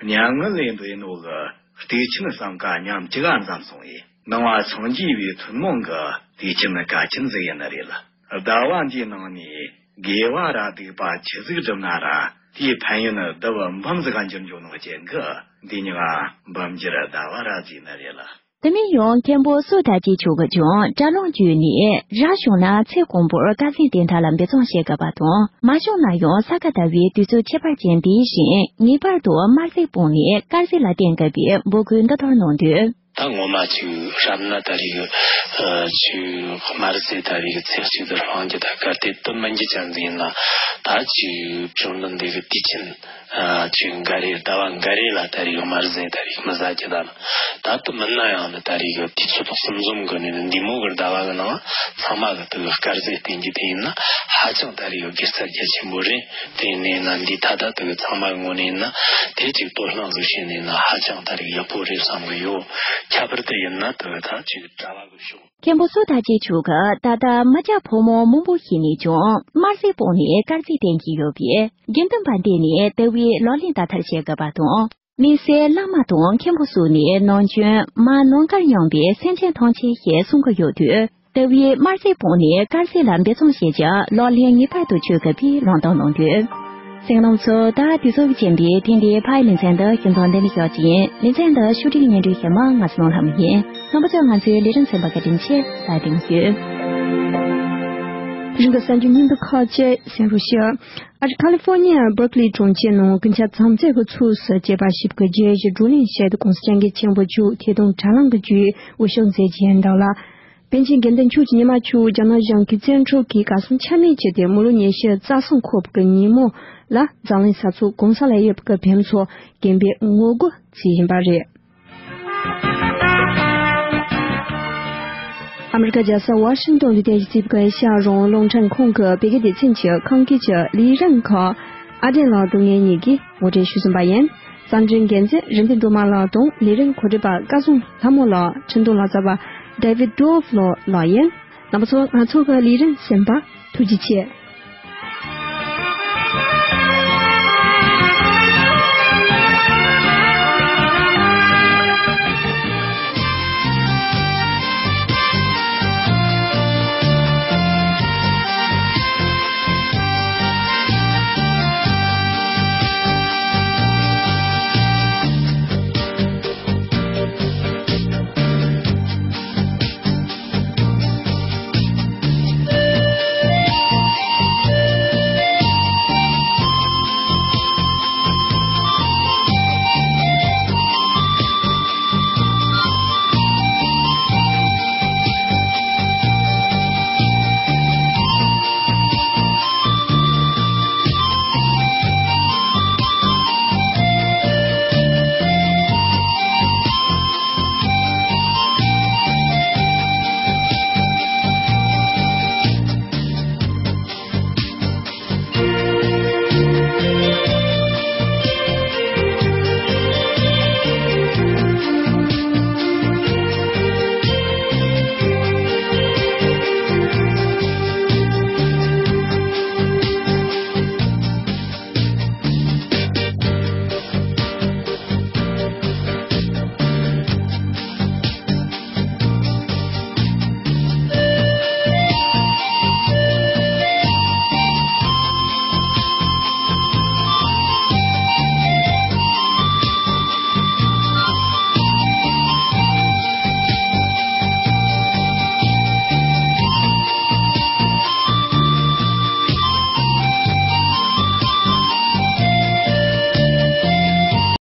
མྱ་ངན་ལས་འདས་ནོ་གི་དུས་ཆེན་བསམ་ཀ་མཉམ་གཅིག་ག་འཛོམས་སོང་ཡི། ནང་པ་སངས་རྒྱས་པའི་ཐུན་མོང་གི་དུས་ཆེན་གལ་ཆེན་ཟིག་ཡིན་ནི་རེད་ལ། ཟླ་བ་འདིའི་ནང་ནས་དགེ་བ་ར་སྡིག་པ་ཆི་ཟིག་བསྒྲུབས་ན་ར་དེའི་ཕན་ཡོན་ནི་ལྡབ་འབུམ་ཟིག་ག་འགྱུར་འགྱོ་ནོ་རྐྱེན་གི་འདི་ཉིད་འབུམ་འགྱུར་ཟླ་བ་ར་ཟེར་ནི་རེད་ལ། དེ་མིན་ཡང་མཁན་པོ་བསོད་དར་རྒྱས་མཆོག་གིས་ཀྱང་དྲ་ལམ་བརྒྱུད་ནས་རབ་བྱུང་ན་ཚེ་གང་པོར་དཀར་ཟས་བསྟེན་ཐབས་ལ་འབད་བརྩོན་བྱེད་དགོས་པ་དང་། མ་བྱུང་ན་ཡང་ས་ག་ཟླ་བའི་དུས་ཚོད་ཁྱད་པར་ཅན་འདིའི་རིང་ངེས་པར་དུ་དམར་ཟས་སྤངས་ནས་དཀར་ཟས་ལ་བརྟེན་དགོས་པའི་འབོད་སྐུལ་འདི་ལྟར་གནང་དོན། ད་ངོ་མ་ཅིག་རབ་ན་ད་རེས་ཀྱི་ཨ་ཅིག་དམར་ཟས་ད་རེས་ཀྱི་ཚེས་གཅིག་ཏུ་སྤང་རྒྱུ་ད་གལ་ཏེ་དུ་མིན་རྒྱུ་ཅན་ཟིག་ཡིན་ན། ད་ཅིག་བཅོམ་ལྡན་འདས་ཀྱི་དུས་ཆེན། ཨ་ཅིག་འགའ་རེ་ཟླ་བ་འགའ་རེ་ལ་ད་རེས་དམར་ཟས་ད་རེས་མི་ཟ་རྒྱུ་ད་ནི། ད་དུ་མིན་ན་ཡང་ནི་ད་རེས་ཀྱི་དུས་ཚོད་དང་གསུམ་འཛོམས་གི་ནི་འདི་མོ་གི་ཟླ་བ་གི་ནང་ཚང་མ་གི་དུ་གི་དཀར་ཟས་བསྟེན་རྒྱུ་དེ་ཡིན་ན་ཧ་ཅང་ད་རེས་ཀྱི་དགེ་རྩ་རྒྱ་ཆེན་པོ་རེད། དེ་ཡིན་ན་འདི་ད་ལྟ་དུ་གི་ཚང་མ་གི་ངོས་ནས་ཡིན་ན་དེ་ཅིག་དོ་སྣང་ཟིག་བྱས་ནས་ཡིན་ན་ཧ་ཅང་ད་རེས་ཡག་པོ་རེད་བསམ་གི་ཡོད། ཁྱད་པར་དུ་ཡིན་ན་དུ་གི་ད་ཅིག་གྲྭ་བ་གི་ཕྱོགས། མཁན་པོ་བསོད་དར་རྒྱས་མཆོག་གིས་ད་ལྟ་མི་སྐྱ་ཕོ་མོ་མང་པོ་ཞིག་ནས་ཀྱང་དམར་ཟས་སྤངས་ནས་དཀར་ཟས་བསྟེན་གྱི་ཡོད་པས། དགེ་འདུན་པ་འདི་ནས་དེ་བས་ལག་ལེན་བསྟར་ཐབས་བྱེད་དགོས་པ་དང་། དམིགས་བསལ་བླ་མ་དང་མཁན་པོ་སོགས་ནས་ནམ་རྒྱུན་མ་ནམ་མཁར་ཡངས་པས་སེམས་ཅན་ཐམས་ཅད་ཞེས་གསུང་གི་ཡོད་དུས། དེ་བས་དམར་ཟས་སྤངས་ནས་དཀར་ཟས་ལ་འབད་བརྩོན་བྱེད་ཅིང་ལག་ལེན་ངེས་པར་དུ་བཅོས་དགོས་པའི་ལམ་སྟོན་གནང་དོན། གསན་མཁན་རྣམ་ཚོ། ད་དུས་ཚོད་ཀྱི་རྐྱེན་པས་ཐེངས་འདིའི་ཕ་ཡི་ལེ་ཚན་འདི་ཁྱིམ་ཚང་འདི་ནས་ཞོག་ཅིང་ལེ་ཚན་འདི་ཕྱོགས་སྒྲིག་སྙན་སྒྲོན་ཞུ་མི་ང་ཚོ་ནོར་ལྷ་མོ་ཡིན། རྣམ་པ་ཚོས་ང་ཚོའི་ལས་རིམ་གསན་པར་བཀའ་དྲིན་ཆེ། ད་དེང་ཞུ། རིང་གི་གསར་འགྱུར་སྙིང་བསྡུས་ཁག་ཅིག་གསན་རོགས་ཞུ། ཨ་རི་ཁ་ལི་ཧྥོ་ནི་ཡ་སྦར་ཀི་ལི་གྲོང་ཁྱེར་ནང་རྒུན་ཆང་ཚང་རྫས་ཀྱི་ཚུགས་སུ་སྐྱེས་པ་ཞིག་གི་རྒྱུ་ཞིག་བགྲོ་གླེང་བྱས་ཏེ་གོང་ས་སྐྱབས་མགོན་ཆེན་པོ་མཆོག་ཐད་གཏོང་དྲ་ལམ་གྱི་བརྒྱུད་འོས་ཤོག་མཛད་ཀྱི་ཡིན་འདུག་ལ། པཎ་ཆེན་དགེ་འདུན་ཆོས་ཀྱི་ཉི་མ་མཆོག་རྒྱ་ནག་གཞུང་གིས་བཙན་འཕྲོག་གིས་གར་སོང་ཆ་མེད་བྱས་ཏེ་མི་ལོ་ཉི་ཤུ་རྩ་གསུམ་འཁོར་བའི་ཉིན་མོ་ལ་འཛམ་གླིང་ས་ཕྱོགས་གང་ས་ལ་ཡོད་པའི་བོད་མི་ཚོ་དགོན་པའི་ངོ་རྒོལ་བྱས་ཡིན་པ་རེད། ཨ་མི་རི་ཀ་རྒྱལ་ས་ཝ་ཤིང་ཏོན་དུ་རྟེན་གཞི་བྱས་པའི་ཨེ་ཤ་ཡ་རང་དབང་རླུང་འཕྲིན་ཁང་གི་བོད་སྐད་སྡེ་ཚན་གྱི་ཁང་དཀྱིལ་གྱི་ལས་རིམ་ཁག་ཨ་བྲན་ལགས་དང་ངེད་གཉིས་ཀྱིས་ངོ་སྤྲོད་ཞུས་ཟིན་པ་ཡིན། གསར་འགྲེམས་འགན་འཛིན་རིག་ལྡན་སྒྲོལ་མ་ལགས་དང་ལས་རིམ་གོ་སྒྲིག་པ་སྐལ་བཟང་ལྷ་མོ་ལགས། འཕྲིན་གཏོང་ལག་རྩལ་བ་David Dove ལགས་ཡིན། རྣམ་པ་ཚོ། ང་ཚོ་གི་ལས་རིམ་གསན་པར་ཐུགས་རྗེ་ཆེ།